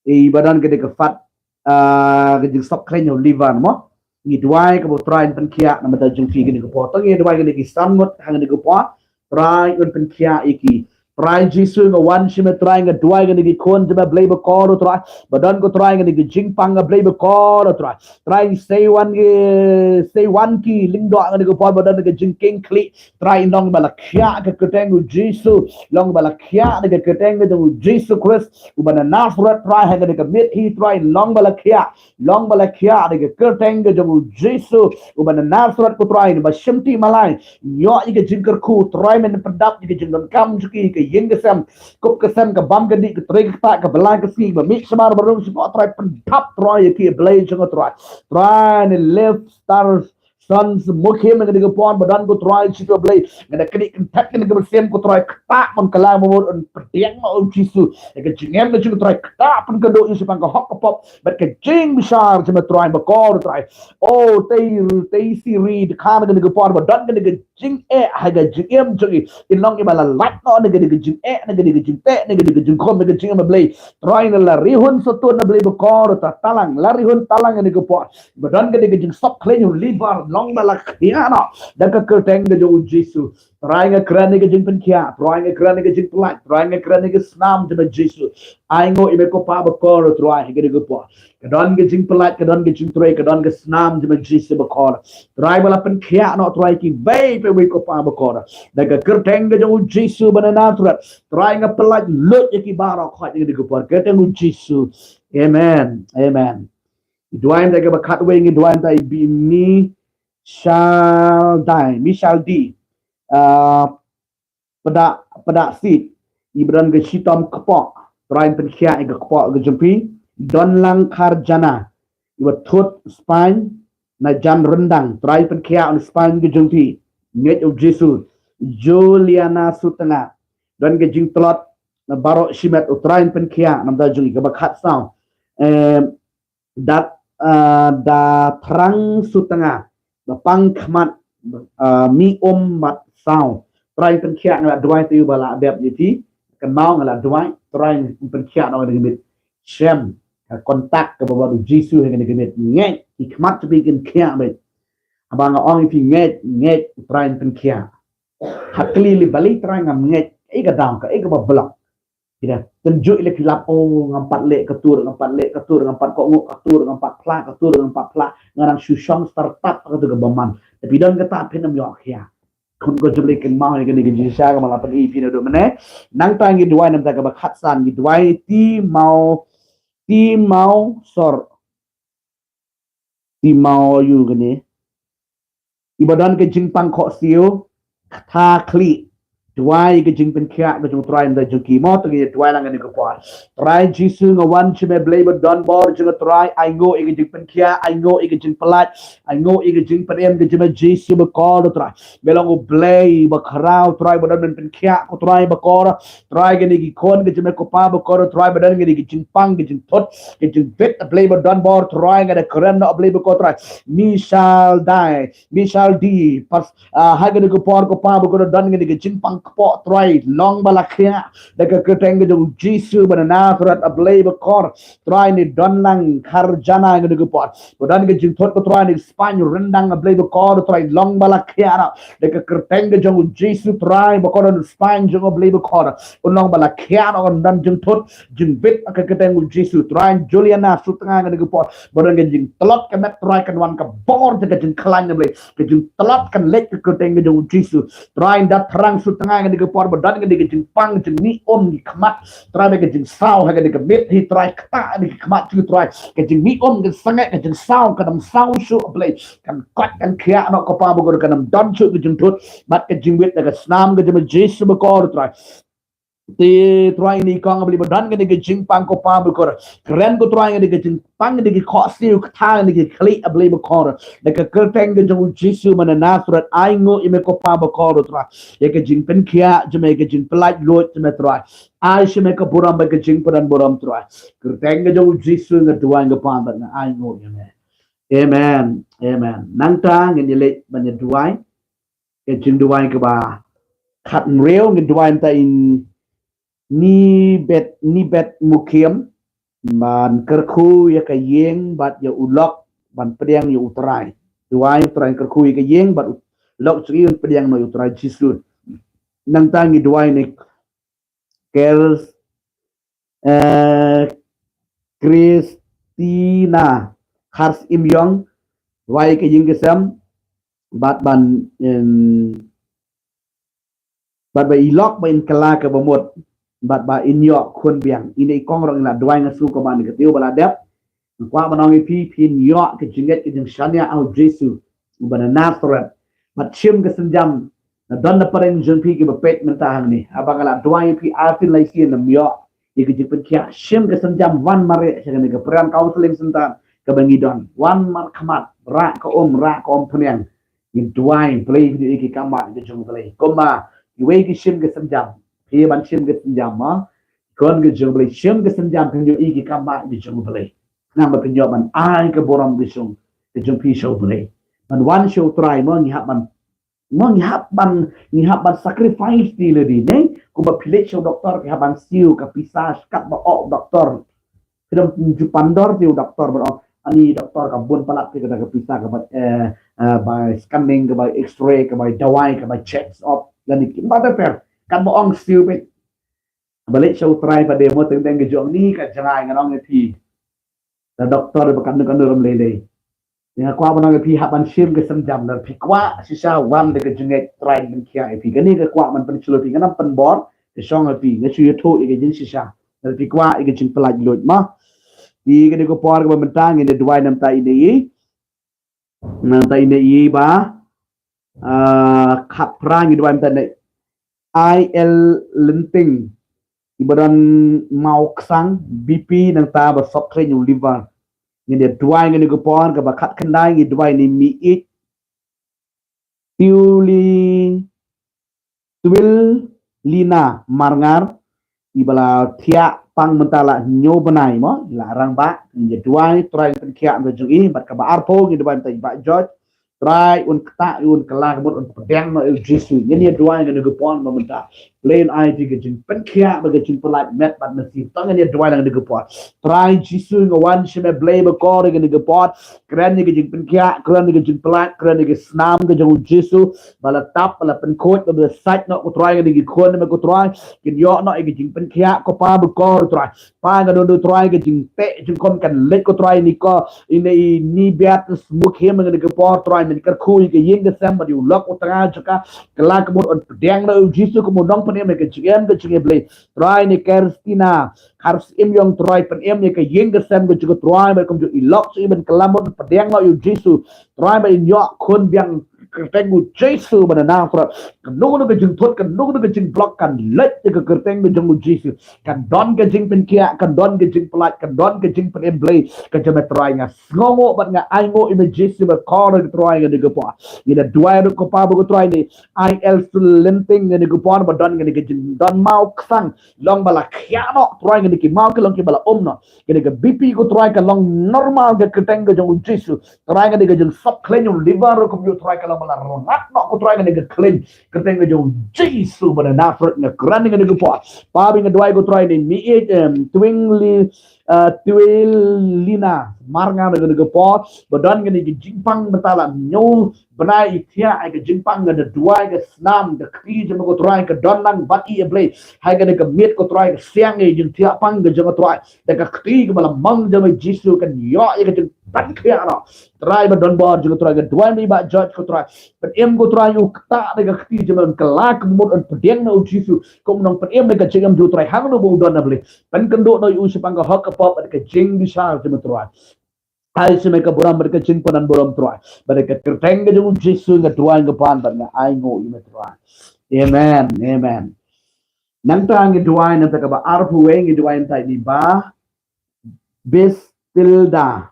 iba don kane ka fat, ah, ka jingsop khleiñ ha u liver mo. Ngi duwai kaba U Trai un pynkhiah namar da jong phi kine ki por. To ngi duwai kine ki san ngut ha kine ki por. Trai un pynkhiah ïa ki. Trai Jisu, nga wan sha me Trai, nga duwai kine ki khun jong me Blei bakordor Trai, ba don ko Trai kine ki jingpang, nga Blei bakordor Trai. Trai Seiwan Ki, Seiwan Ki Lyngdoh ha kine ki por ba don ka jingkieng khlieh. Trai, long ba la khiah ha ka kyrteng u Jisu. Long ba la khiah ha ka kyrteng ka jong u Jisu Khrist uba na Nasareth, Trai, ha kane ka miet hi, Trai, long ba la khiah. Long ba la khiah ha ka kyrteng ka jong u Jisu uba na Nasareth, ko Trai, ba shimti malai. Ïoh ïa ka jingkyrkhu, Trai, men pyndap ïa ka jingdonkam jong ki, ka ïing ka sem, kup ka sem, ka bam ka dih, ka trei ka ktah, ka bylla ka sngi, ba mih shabar ba rung shapoh, Trai, pyndap, Trai, ïa ki, Blei jong nga, Trai. Trai, ne Liv Star Son Mukhim ha kane ka por ba don, ko Trai Jisu Blei. Nga da kane ka kynthei, kane ka mynsiem, ko Trai, ktah, pynkylla, mo, mo, pdiang, mo, Jisu. Ïa ka jingim ka jong u Trai, ktah, pynkynduh, ïa shaphang ka hok ka pop bad ka jingbishar jong me Trai bakordor Trai. O Te, Te Si Ri Dkhar ha kane ka por ba don kane ka jingeh ha ka jingim jong i. In long iba la lait noh na kane ka jingeh, na kane ka jingteh, na kane ka jingkhum, na ka jingim, Blei. Trai, ne Larihun Sotun, Blei bakordor Trai, Talang, Larihun Talang ha kane ka por ba don kane ka jingsop khleiñ ha u liver, long ba la khiah noh da ka kyrteng ka jong u Jisu. Trai, nga kren ïa ka jingpynkhiah, Trai, nga kren ïa ka jingpyllait, Trai, nga kren ïa ka snam jong me Jisu. Ai nguh ïa me ko Pa bakordor Trai, ha kane ka por. Ka don ka jingpyllait, ka don ka jingtrei, ka don ka snam jong me Jisu bakordor. Trai, ba la pynkhiah noh, Trai, kiwei pa kiwei, ko Pa bakordor. Da ka kyrteng ka jong u Jisu ba na Nasareth, Trai, nga pyllait lut ïa ki baroh, Trai, ha kane ka por, kyrteng u Jisu. Amen. Amen. Ngi duwai mynta kaba khatwei, ngi duwai mynta ïa Michal Dai, Michal D, ah, Pda, Pda Sit, iba don ka shitom kpoh, Trai, pynkhiah ïa ka kpoh ka jong phi. Donlang Kharjana, iba thut spine na jan ryndang, Trai, pynkhiah ïa ka spine ka jong phi. Ngeit ïa u Jisu. Juliana Sutnga, don ka jingtlot na baroh shimet, u Trai un pynkhiah namar da jong i. Kaba khatsaw, em, Dat, ah, Dathrang Sutnga, ba pang khmat, ah, mi um mat saw. Trai pynkhiah, nga la duwai, te u ba la dep ïa phi. Kynmaw, nga la duwai, Trai pynkhiah noh ha kane ka miet. Shem, ka kontak kaba bad u Jisu ha kane ka miet. Ngeit, ki khmat jong phi kin khiah beit. Haba nga ong ïa phi ngeit, ngeit, Trai pynkhiah. Hap kylli lei balei, Trai, ngam ngeit. Ei ka daw, ka ei kaba block. Kida, tynjuh ila ki lap, oh, ngam pat leh katur, ngam pat leh katur, ngam pat kohnguh katur, ngam pat phla katur, ngam pat phla, nga dang shu shong startup katur kaba man. Tapi don kata phin ym ïoh khia. Khun ko jubli, kynmaw ïa kane ka jingshisha kaba la pyni ïa phi naduh mynne. Nangta ngi duwai namar kaba khatsan, ngi duwai Ti Maw, Ti Maw Sor. Ti Maw Yu kane. Iba don ka jingpang khohsiew, ktha khlieh. Duwai ka jingpynkhiah ka jong u Trai, ynda jong ki mo, to ngi duwai lang kane ka por. Trai Jisu, nga wan sha me Blei ba don bor jong nga Trai, ai nguh ïa ka jingpynkhiah, ai nguh ïa ka jingpyllait, ai nguh ïa ka jingpynim ka jong me Jisu bakordor Trai. Me long u Blei bakhraw Trai, ba don men pynkhiah ko Trai bakordor. Trai, kine ki khun ki jong me ko Pa bakordor Trai, ba don kine ki jingpang, ki jingthut, ki jingbit, Blei ba don bor Trai, nga da kren noh Blei bakordor Trai. Michal Dai, Michal D, pas, ah, ha kane ka por ko Pa bakordor, don kine ki jingpang kpoh Trai, long ba la khiah da ka kyrteng ka jong u Jisu ba na Nasareth, Blei bakordor. Trai, ne Donlang Kharjana ha kane ka por, ba don ka jingthut ko Trai, ne spine ryndang, Blei bakordor Trai, long ba la khiah noh da ka kyrteng ka jong u Jisu Trai bakordor, spine jong u Blei bakordor un long ba la khiah noh, un don jingthut jingbit ha ka kyrteng u Jisu Trai. Juliana Sutnga ha kane ka por, ba don ka jingtlot ka met Trai, kan wan ka bor jong ka jingkhlaiñ na Blei, ka jingtlot kan leit ha ka kyrteng ka jong u Jisu Trai. Dathrang Sutnga kane ka por ba don kane ka jingpang jingmih um ki khmat, Trai, ba ka jingsaw ha kane ka miet hi, Trai, kata kane ka khmat jong u, Trai, ka jingmih um ka sangeh, ka jingsaw ka dang saw shuh, Blei, kan koit kan khiah noh ko Pa bakordor, kan ym don shuh ka jingthut bad ka jingwit da ka snam ka jong u Jisu bakordor, Trai. Te Trai, ine i kong Blei ba don kane ka jingpang ko Pa bakordor, kren ko Trai, kane ka jingpang, kane ka khohsiew, kata kane ka khlieh, a Blei bakordor, da ka kyrteng ka jong u Jisu ba na Nasareth, ai nguh ïa me ko Pa bakordor, Trai, ïa ka jingpynkhiah jong me, ka jingpyllait luid jong me, Trai. Ai sha me ka burom bad ka jingpyndonburom, Trai. Kyrteng ka jong u Jisu nga duwai, nga pan bad nga ai nguh ïa me. Amen. Amen. Nangta ngin ïa leit ban ïa duwai. Ka jingduwai kaba khathynriew, ngin duwai mynta ïa i Nibet, Nibet Mukhim, ban kyrkhu ïa ka ïing bad ïa u lok ban pdiang ïa u Trai. Duwai, Trai, kyrkhu ïa ka ïing bad u lok jong i ban pdiang noh ïa u Trai Jisu. Nangta ngi duwai ïa i Kers, eh, Christina Khar Syiem Ïong, duwai ïa ka ïing ka sem bad ban, em, bad ba i lok ba in kylla kaba mut, bad ba in ïoh khun biang. Ine i kong ruh ngi la duwai, nga sngew kumba ine ka taïew ba la dep, nga kwah ban ong ïa phi, phin ïoh ka jingngeit ka jingshaniah ha u Jisu uba na Nasareth. Bad shim ka sienjam, na don na pdeng jong phi kiba peit mynta hangne, haba nga la duwai ïa phi, ar tin lai sien ym ïoh ïa ka jingpynkhiah, shim ka sienjam, wan mareh sha kane ka Prayer Counseling Centre kaba ngi don. Wan markhmat, rah ka um, rah ka um pynïang. Ngin duwai, Blei, phin ïohi ki kambah ka jong u Blei. Kumba kiwei ki shim ka sienjam, phi ban shim ka sienjam, ma, ki khun ka jong u Blei, shim ka sienjam, phin ïohi ki kambah ka jong u Blei. Namar phin ïoh ban ai ka burom ka jong, ka jong phi sha u Blei. Ban wan sha u Trai, ma, ngi hap ban, ma, ngi hap ban, ngi hap ban sacrifice te lade, ne? Kumba phi leit sha u doktor, phi hap ban siew ka pisa, katba ong u doktor. Phi dang ju pan dor te u doktor, bad ong, ani doktor, ka bun palat te ka da ka pisa kaba, eh, eh, bai scanning, ka bai X-ray, ka bai dawai, ka bai checks up, lane kumba ter ter. Katba ong siew beit. Ba leit sha u Trai pat de, mo, teng teng ka jong ngi ka jngai, ngan ong ïa phi. Da doktor ba katno katno ruh ym lei lei. Nga kwah ban ong ïa phi, hap ban shim ka sienjam, lada phi kwah shisha, wan da ka jingngeit, Trai un pynkhiah ïa phi. Kane nga kwah ban pynshlur ïa phi, ngan ym pynbor ka shong ïa phi, nga shu ïathuh ïa ka jingshisha. Lada phi kwah ïa ka jingpyllait luid, ma. Te kane ka por kaba mynta ngin ïa duwai na ka bynta ine i, na ka bynta ine i ba, ah, khatphra, ngi duwai na ka bynta ine i L Lynting, iba don maw ksang, B P, nangta ba sop khleiñ u liver. Ngin ïa duwai ha kane ka por. Kaba khatkhyndai, ngi duwai ïa i Mieit Tiuli, Tiwil Lina Marngar, iba la thiah pang mynta la hynñiew bnai, mo, la rangbah. Ngi ïa duwai, Trai un pynkhiah ïa ka jong i. Bad kaba arphew, ngi duwai ïa i Bah George, Trai un ktah, un kylla ka mut, un pdiang noh ïa u Jisu. Ngin ïa duwai ha kane ka por ba mynta. Blei un ai ïa phi ka jingpynkhiah bad ka jingpyllait met bad mynsiem. To ngin ïa duwai ha kane ka por. Trai Jisu, nga wan sha me, Blei bakordor, ha kane ka por. Kren ïa ka jingpynkhiah, kren ïa ka jingpyllait, kren ïa ka snam ka jong u Jisu ba la tap, ba la pynkhuid, ba la sait noh, ko Trai, ha kane ki khun, me ko Trai. Kin ïoh noh ïa ka jingpynkhiah, ko Pa bakordor, Trai. Pa, nga don, ko Trai, ka jingteh jingkhum kan leit, ko Trai, ïa i, ko, ine i Nibet Mukhim, ha kane ka por, Trai, men kyrkhu ïa ka ïing ka sem bad ïa u lok u tnga jong ka. Kylla ka mut, un pdiang noh ïa u Jisu kum u nongpynim ha ka jingim ka jong i, Blei. Trai, ine i Christina Khar Syiem Ïong, Trai, pynim ïa ka ïing ka sem ka jong ka, Trai, bad kumjuh i lok jong i, ban kylla mut, pdiang noh ïa u Jisu, Trai, ba in ïoh khun biang, kyrteng u Jisu ba na Nasareth. Kano kano ka jingthut, kano kano ka jingblok kan leit da ka kyrteng ka jong u Jisu. Kan don ka jingpynkhiah, kan don ka jingpyllait, kan don ka jingpynim, Blei, ka jong me, Trai. Nga sngewnguh bad nga ainguh ïa me, Jisu bakordor, Trai, ha kane ka por. Ngi ïa duwai ruh, ko Pa bakordor, Trai, ine i L Lynting, ha kane ka por ba don kane ka jingdon maw ksang, long ba la khiah noh, Trai, ha kane ki maw, ki long kiba la um noh. Kane ka B P, ko Trai, ka long normal ha ka kyrteng ka jong u Jisu. Trai, kane ka jingsop khleiñ u liver ruh kumjuh, Trai, ka long ba la rngat noh, ko Trai, ha kane ka khleiñ, kyrteng ka jong u Jisu ba na Nasareth. Nga kren ha kane ka por, Pa, ba nga duwai, ko Trai, ine i Mieit, em, Twingli, eh, Twilina Marngar, ha kane ka por ba don kane ka jingpang mynta la hynñiew bnai i thiah, ha ka jingpang, nga da duwai, ka snam, ka kti jong me, ko Trai, ka don lang bad i, Blei, ha kane ka miet, ko Trai, ka siang, ka jingthiah pang ka jong, ko Trai, da ka kti kaba la mang jong me, Jisu, kan ïoh ïa ka jing ban khia noh. Trai ba don bor jong u Trai, nga duwai ba i Bah George ko Trai, pynim ko Trai ïa u kata da ka kti jong me, un kylla ka mut, un pdiang na u Jisu kum u nongpynim da ka jingim jong u Trai hangno ba u don, A Blei. Pynkynduh noh ïa u shaphang ka hok ka pop bad ka jingbishar jong me Trai. Ai sha me ka burom bad ka jingpyndonkam burom Trai. Bad ka kyrteng ka jong u Jisu nga duwai nga pan bad nga ainguh ïa me Trai. Amen. Amen. Nangta ngi duwai nangta kaba arphew wei, ngi duwai nangta ïa i Bah Bistilda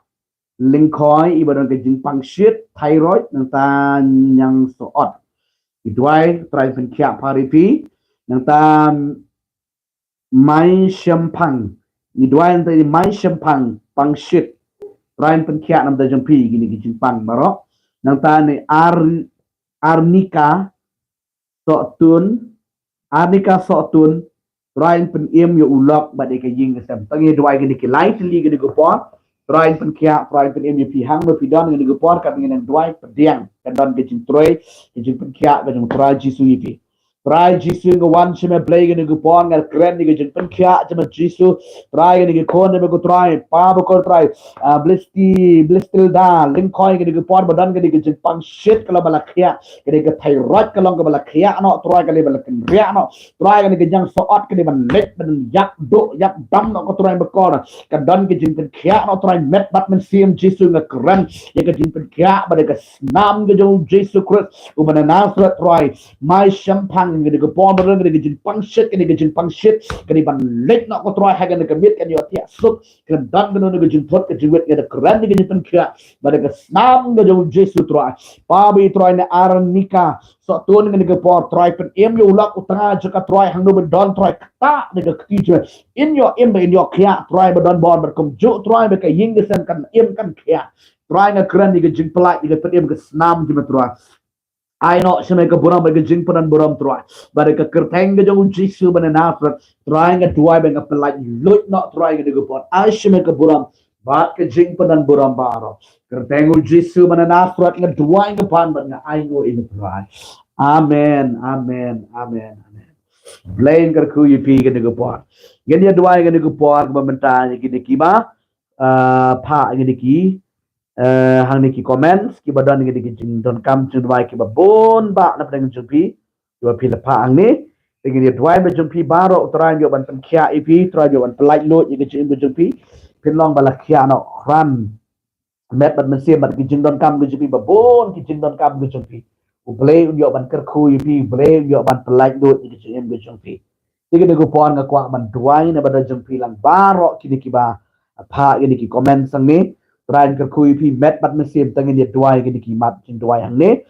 Lyngkhoi, i ba don ka jingpang shit thyroid nangta ñiangsohot. Ngi duwai Trai pynkhiah pha ïa phi. Nangta Mai Shemphang, ngi duwai nangta i Mai Shemphang, pang shit. Trai pynkhiah namar jong phi kine ki jingpang baroh. Nangta i Ar Arnika Sohtun, Arnika Sohtun, Trai pynim ïa u lok bad ïa ka ïing ka sem. Tang ngi duwai kine ki lai tylli kine ki por. Trai pynkhiah, Trai pynim ïa phi hangno phi don kine ki por, kat ngi nang duwai pdiang, ka don ka jingtrei, ka jingpynkhiah ka jong u Trai Jisu ïa phi. Trai Jisu, nga wan sha me Blei kine ki por, nga kren ïa ka jingpynkhiah jong me Jisu. Trai kine ki khun jong me ko Trai, pa ba ko Trai, ah, Blisti, Blistilda Lyngkhoi kine ki por ba don kine ki jingpang shit, ka long ba la khiah, kine ki thyroid ka long kaba la khiah noh Trai, ka long ba la kynriah noh Trai, kine ki ñiangsohot ka long ban leit ban ïap duh ïap dam noh ko Trai ba ko. Ka don ki jingpynkhiah noh Trai, met bad mynsiem Jisu nga kren ïa ka jingpynkhiah bad ïa ka snam ka jong u Jisu Khrist uba na Nasareth Trai. Mai Shemphang kine ki por ba don kine ki jingpang shit, kine ki jingpang shit ka long ban leit noh ko Trai ha kane ka miet, kan ïoh thiah suk, kan don kano kano ka jingthut ka jingwit, nga da kren ïa ka jingpynkhiah bad ïa ka snam ka jong u Jisu Trai. Pa ba i Trai, na Arnika Sohtun kine ki por Trai pynim ïa u lok u tnga jong ka Trai hangno ba don Trai, kata da ka kti jong me. In ïoh im bad in ïoh khiah Trai ba don bor bad kumjuh Trai ba ka ïing ka sem kan im kan khiah. Trai nga kren ïa ka jingpyllait ïa ka pynim ka snam jong me Trai. Ai noh sha me ka burom bad ka jingpyndonkam burom Trai. Bad ïa ka kyrteng ka jong u Jisu ba na Nasareth Trai nga duwai ba nga pyllait luid noh Trai kine ki por. Ai sha me ka burom bad ka jingpyndonkam burom baroh. Kyrteng u Jisu ba na Nasareth nga duwai nga pan bad nga ainguh ïa me Trai. Amen, amen, amen, amen. Blei un kyrkhu ïa phi kine ki por. Ngin ïa duwai kine ki por kaba mynta ïa kine kiba, ah, phah ïa kine ki, eh, hangne ki comments kiba don ïa kine ki jingdonkam jingduwai kiba bun bah na pdeng jong phi. Kiba phi la phah hangne. Te ngin ïa duwai ba jong phi baroh u Trai un ïoh ban pynkhiah ïa phi, Trai un ïoh ban pyllait luid ïa ka jingim ka jong phi. Phin long ba la khiah noh khlem met bad mynsiem bad ki jingdonkam ka jong phi, ba bun ki jingdonkam ka jong phi. U Blei un ïoh ban kyrkhu ïa phi, U Blei un ïoh ban pyllait luid ïa ka jingim ka jong phi. Te kine ki por nga kwah ban duwai na bynta jong phi lang baroh kine kiba phah kine ki comments hangne. Trai un kyrkhu ïa phi met bad mynsiem, te ngin ïa duwai kine ki mat jingduwai hangne.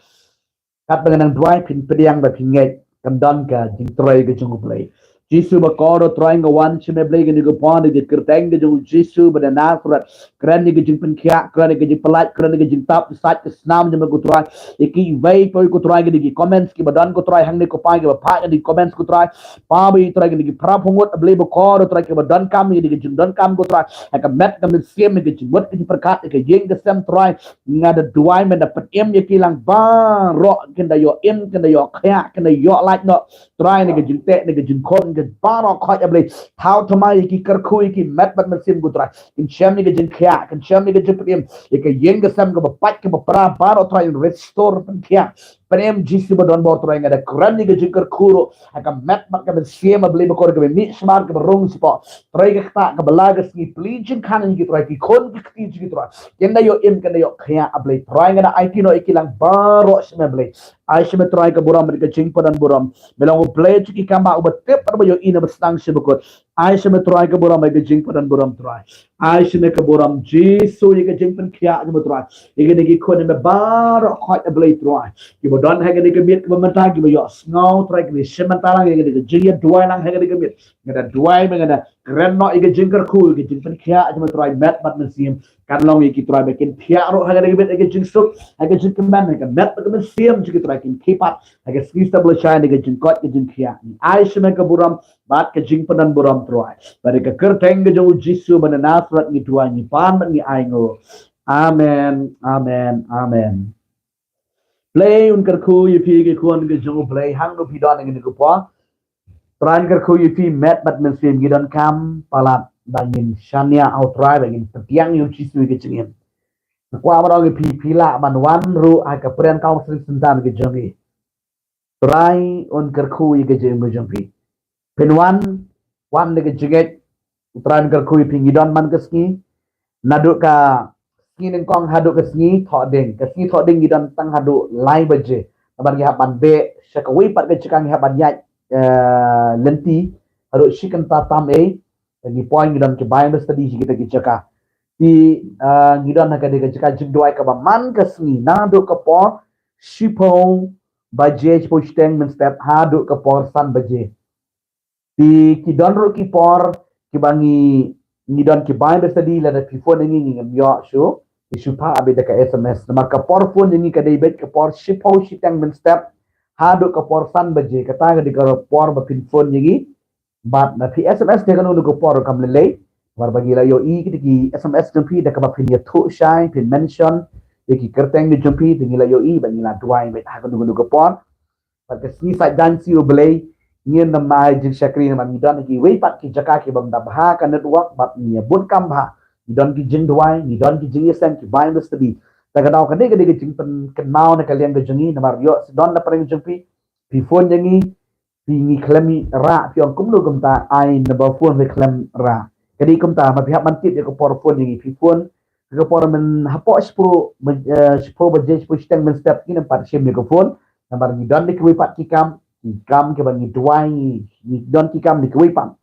Katba nga nang duwai phin pdiang bad phin ngeit, kan don ka jingtrei ka jong U Blei. Jisu ba kordor Trai, nga wan sha me Blei kine ki por da ka kyrteng ka jong u Jisu ba na Nasareth. Kren ïa ka jingpynkhiah, kren ïa ka jingpyllait, kren ïa ka jingtap, sait ka snam jong me ko Trai. Ïa kiwei pa ko Trai kine ki comments kiba don ko Trai hangne ko Pa, kiba phah kine ki comments ko Trai. Pa ba i Trai kine ki para pynïaid, A Blei ba kordor Trai, kiba donkam ïa kine ki jingdonkam ko Trai. Ha ka met ka mynsiem, ha ka jingmut ka jingpyrkhat, ha ka ïing ka sem Trai. Nga da duwai me da pynim ïa ki lang baroh, kin da ïoh im, kin da ïoh khiah, kin da ïoh lait noh Trai, na ka jingteh, na ka jingkhot, na ka baroh khoit A Blei. Thaw thymmai ïa ki, kyrkhu ïa ki met bad mynsiem ko Trai. Kin shem ïa ka jingkhiah, kin shem ïa ka jingpynim, ïa ka ïing ka sem kaba pait kaba pra baroh Trai, restore, pynkhiah. Pynim Jisu ba don bor Trai, nga da kren ïa ka jingkyrkhu ruh ha ka met bad ka mynsiem A Blei ba kordor, kaba mih shabar, kaba rung shapoh. Trei ka ktah, kaba la ka sngi, plie jingkhang ïa ki Trai, ki khun ki kti jong ki Trai. Kin da ïoh im, kin da ïoh khiah A Blei. Trai nga da aiti noh ïa ki lang baroh sha me Blei. Ai sha me Trai ka burom bad ka jingpyndonkam burom. Me long U Blei jong ki kambah, uba tip bad uba ïohi na ba sdang sha ba kut. Ai sha me Trai ka burom bad ka jingpyndonkam burom Trai. Ai sha me ka burom Jisu ïa ka jingpynkhiah jong me Trai. Ïa kine ki khun jong me baroh khoit A Blei Trai. Kiba don ha kane ka miet kaba mynta, kiba ïohsngew Trai, kiba shim bynta lang ïa kane ka jingïaduwai lang ha kane ka miet. Nga da duwai me, nga da kren noh ïa ka jingkyrkhu, ïa ka jingpynkhiah jong me Trai, met bad mynsiem. Kan long ïa ki Trai ba kin thiah ruh ha kane ka miet ha ka jingsuk, ha ka jingkmen, ha ka met bad ka mynsiem jong ki Trai, kin khie pat ha ka sngi sha ba la shai na ka jingkoit ka jingkhiah. Ai sha me ka burom bad ka jingpyndonkam burom Trai. Bad ha ka kyrteng ka jong u Jisu ba na Nasareth ngi duwai, ngi pan bad ngi ainguh. Amen, amen, amen. Blei un kyrkhu ïa phi ki khun ki jong U Blei hangno phi don ha kane ka por. Trai un kyrkhu ïa phi met bad mynsiem, ngi donkam palat ba ngin shaniah ha u Trai, ba ngin pdiang ïa u Jisu ha ka jingim. Kwah ban ong ïa phi, phi lah ban wan ruh ha ka Pren Counseling Centre ka jong ngi. Trai un kyrkhu ïa ka jingim ka jong phi. Phin wan, wan da ka jingngeit, Trai un kyrkhu ïa phi. Ngi don man ka sngi, naduh ka sngi nyngkong haduh ka sngi thohdieng. Ka sngi thohdieng ngi don tang haduh lai baje. Namar ngi hap ban beh sha kawei pat ka jaka, ngi hap ban ïaid, eh, lynti haduh shi kynta tam ei. Ngi poi ngi don ki Bible study sha kita ki jaka. Te, eh, ngi don ha kane ka jaka jingduwai kaba man ka sngi, naduh ka por shiphew baje, shiphew shiteng mynstep haduh ka por san baje. Te ki don ruh ki por kiba ngi, ngi don ki Bible study, lada phi phone ïa ngi, ngi ngam ïoh shuh, ngi shu phah beit da ka S M S. Namar ka por phone ïa ngi ka dei beit ka por shiphew shiteng mynstep haduh ka por san baje. Kata ka dei ka por ba phin phone ïa ngi. Bad lada phi S M S te kano kano ka por kam lei lei. Namar ba ngi la ïohi kita ki S M S jong phi da kaba phin ïathuh shai, phin mention ïa ki kyrteng jong phi, te ngi la ïohi bad ngi la duwai beit ha kano kano ka por. Bad ka sngi Saitjaiñ, sngi U Blei, ngin ym ai jingshakri namar ngi don kiwei pat ki jaka kibym da bha ka network bad ngi ïa bun kam bha. Ngi don ki jingduwai, ngi don ki jingïaseng, ki Bible study. Te ka daw kane ka dei ka jingpynkynmaw na ka liang ka jong ngi, namar ïoh sdang na pdeng jong phi, phi phone ïa ngi, phi, ngi khlem rah, phi ong kumno kumta, ai number phone phi khlem rah. Ka dei kumta, ma phi hap ban tip ïa ka por phone ïa ngi, phi phone ha ka por myn hapoh shiphew, eh, shiphew baje, shiphew shiteng mynstep, ngin ym pat shim ïa ka phone. Namar ngi don da kiwei pat ki kam, ki kam kiba ngi duwai, ngi don ki kam da kiwei pat.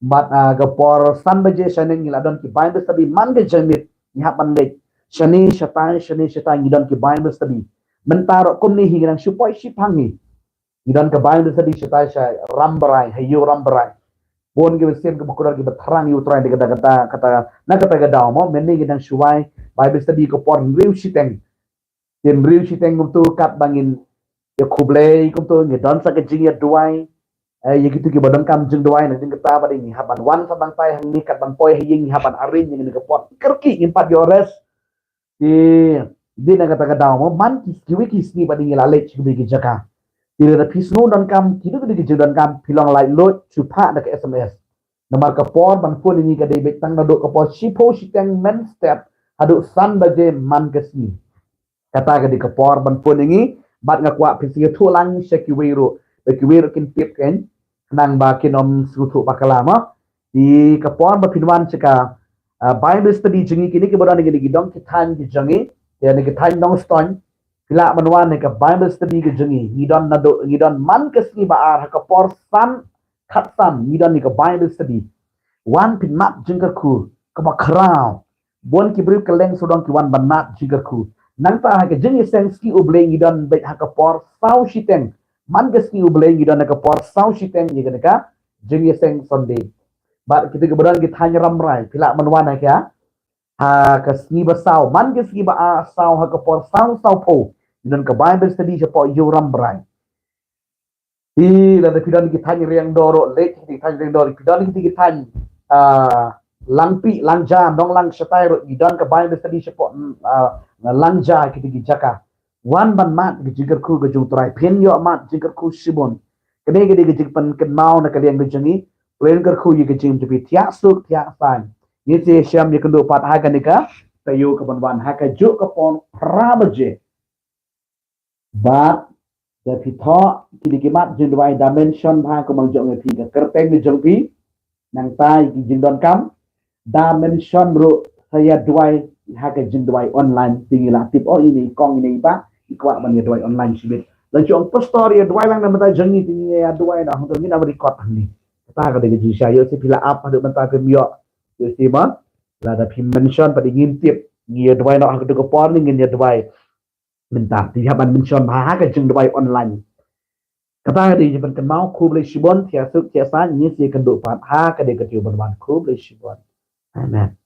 Bad, ah, ka por san baje shane ngi la don ki Bible study man ka janmiet, ngi hap ban leit shane shatai, shane shatai ngi don ki Bible study. Mynta ruh kumne hi ngi dang shu poi shiphang hi. Ngi don ka Bible study shatai sha Rambrai, ha ïew Rambrai. Bun ki mynsiem kiba kordor kiba thrang ïa U Trai da kata, kata, kata, na kata ka daw mo, mynne ngi dang shu wai Bible study ka por hynriew shiteng. Te hynriew shiteng kumto katba ngin ïa khublei kumto, ngi don sa ka jingïaduwai. Eh, ïa kito kiba donkam jingduwai, na jingkata pat ngi hap ban wan sa dang tai hangne, katba poi ha ïing ngi hap ban arrange ïa kane ka por. Kyrkieh ngin pat ïoh rest. Te dei na kata ka daw mo, man ki, kiwei ki sngi pat ngi la leit sha kiwei ki jaka. Te lada phi sngew donkam kito kito ki jingdonkam, phi long lait luid, shu phah da ka S M S. Namar ka por ban phone ïa ngi ka dei beit tang naduh ka por shiphew shiteng mynstep haduh san baje man ka sngi. Kata ka dei ka por ban phone ïa ngi, bad nga kwah phin sngewthuh lang sha kiwei ruh, ba kiwei ruh kin tip kein, khnang ba kin ym sngewthuh bakla mo. Te ka por ba phin wan sha ka, ah, Bible study jong ngi, kine kiba don ha kine ki dong ki thaiñ ki jong ngi, ïa kine ki thaiñ Nongstoiñ, phi lah ban wan ha ka Bible study ka jong ngi. Ngi don naduh, ngi don man ka sngi ba ar ha ka por san, khatsan, ngi don ïa ka Bible study. Wan phin mad jingkyrkhu kaba khraw. Bun ki briew kylleng sawdong ki wan ban mad jingkyrkhu. Nangta ha ka jingïaseng sngi U Blei ngi don beit ha ka por saw shiteng. Man ka sngi U Blei ngi don ha ka por saw shiteng ïa kane ka jingïaseng Sunday. Bad kito kiba don ki thaiñ Rambrai, phi lah ban wan ha ka, ha ka sngi ba saw, man ka sngi ba ar, saw, ha ka por saw, sawphew, ngi don ka Bible study shapoh ïew Rambrai. Te lada phi don ki thaiñ Riangdo ruh, leit ki thaiñ Riangdo, phi don ki thaiñ, ah, Langpih, Langja, Nonglang shatai ruh, ngi don ka Bible study shapoh, ah, Langja, kito ki jaka. Wan ban mad ka jingkyrkhu ka jong U Trai, phin ïoh mad jingkyrkhu shibun. Kane ka dei ka jingpynkynmaw na ka liang ka jong ngi, phin kyrkhu ïa ka jingim jong phi, thiah suk thiah saiñ. Ngin sa ïashem ïakynduh pat ha kane ka taïew kaban wan, ha kajuh ka por phra baje. Bad da phi thoh kine ki mat jingduwai, da mention bha kumba jong phi, ka kyrteng ka jong phi, nangta ïa ki jingdonkam, da mention ruh sa ïaduwai ha ka jingduwai online, te ngi la tip, oh, ine i kong, ine i bah, i kwah ban ïaduwai online shibit. La ju ong pastor ïaduwai lang na bynta jong ngi, te ngi ïaduwai na, hangto ngin ym record hangne. Kata ka dei ka jingshisha, ïoh seh phi la ap haduh mynta phim ïoh, ïoh seh ma, lada phi mention pat ngin tip, ngi ïaduwai noh ha kato ka por ne ngin ïaduwai mynta, te hap ban mention bha ha ka jingduwai online. Kata ka dei jingpynkynmaw, khublei shibun, thiah suk thiah saiñ, ngin sa ïakynduh pat ha ka dei ka taïew ban wan, khublei shibun. Amen.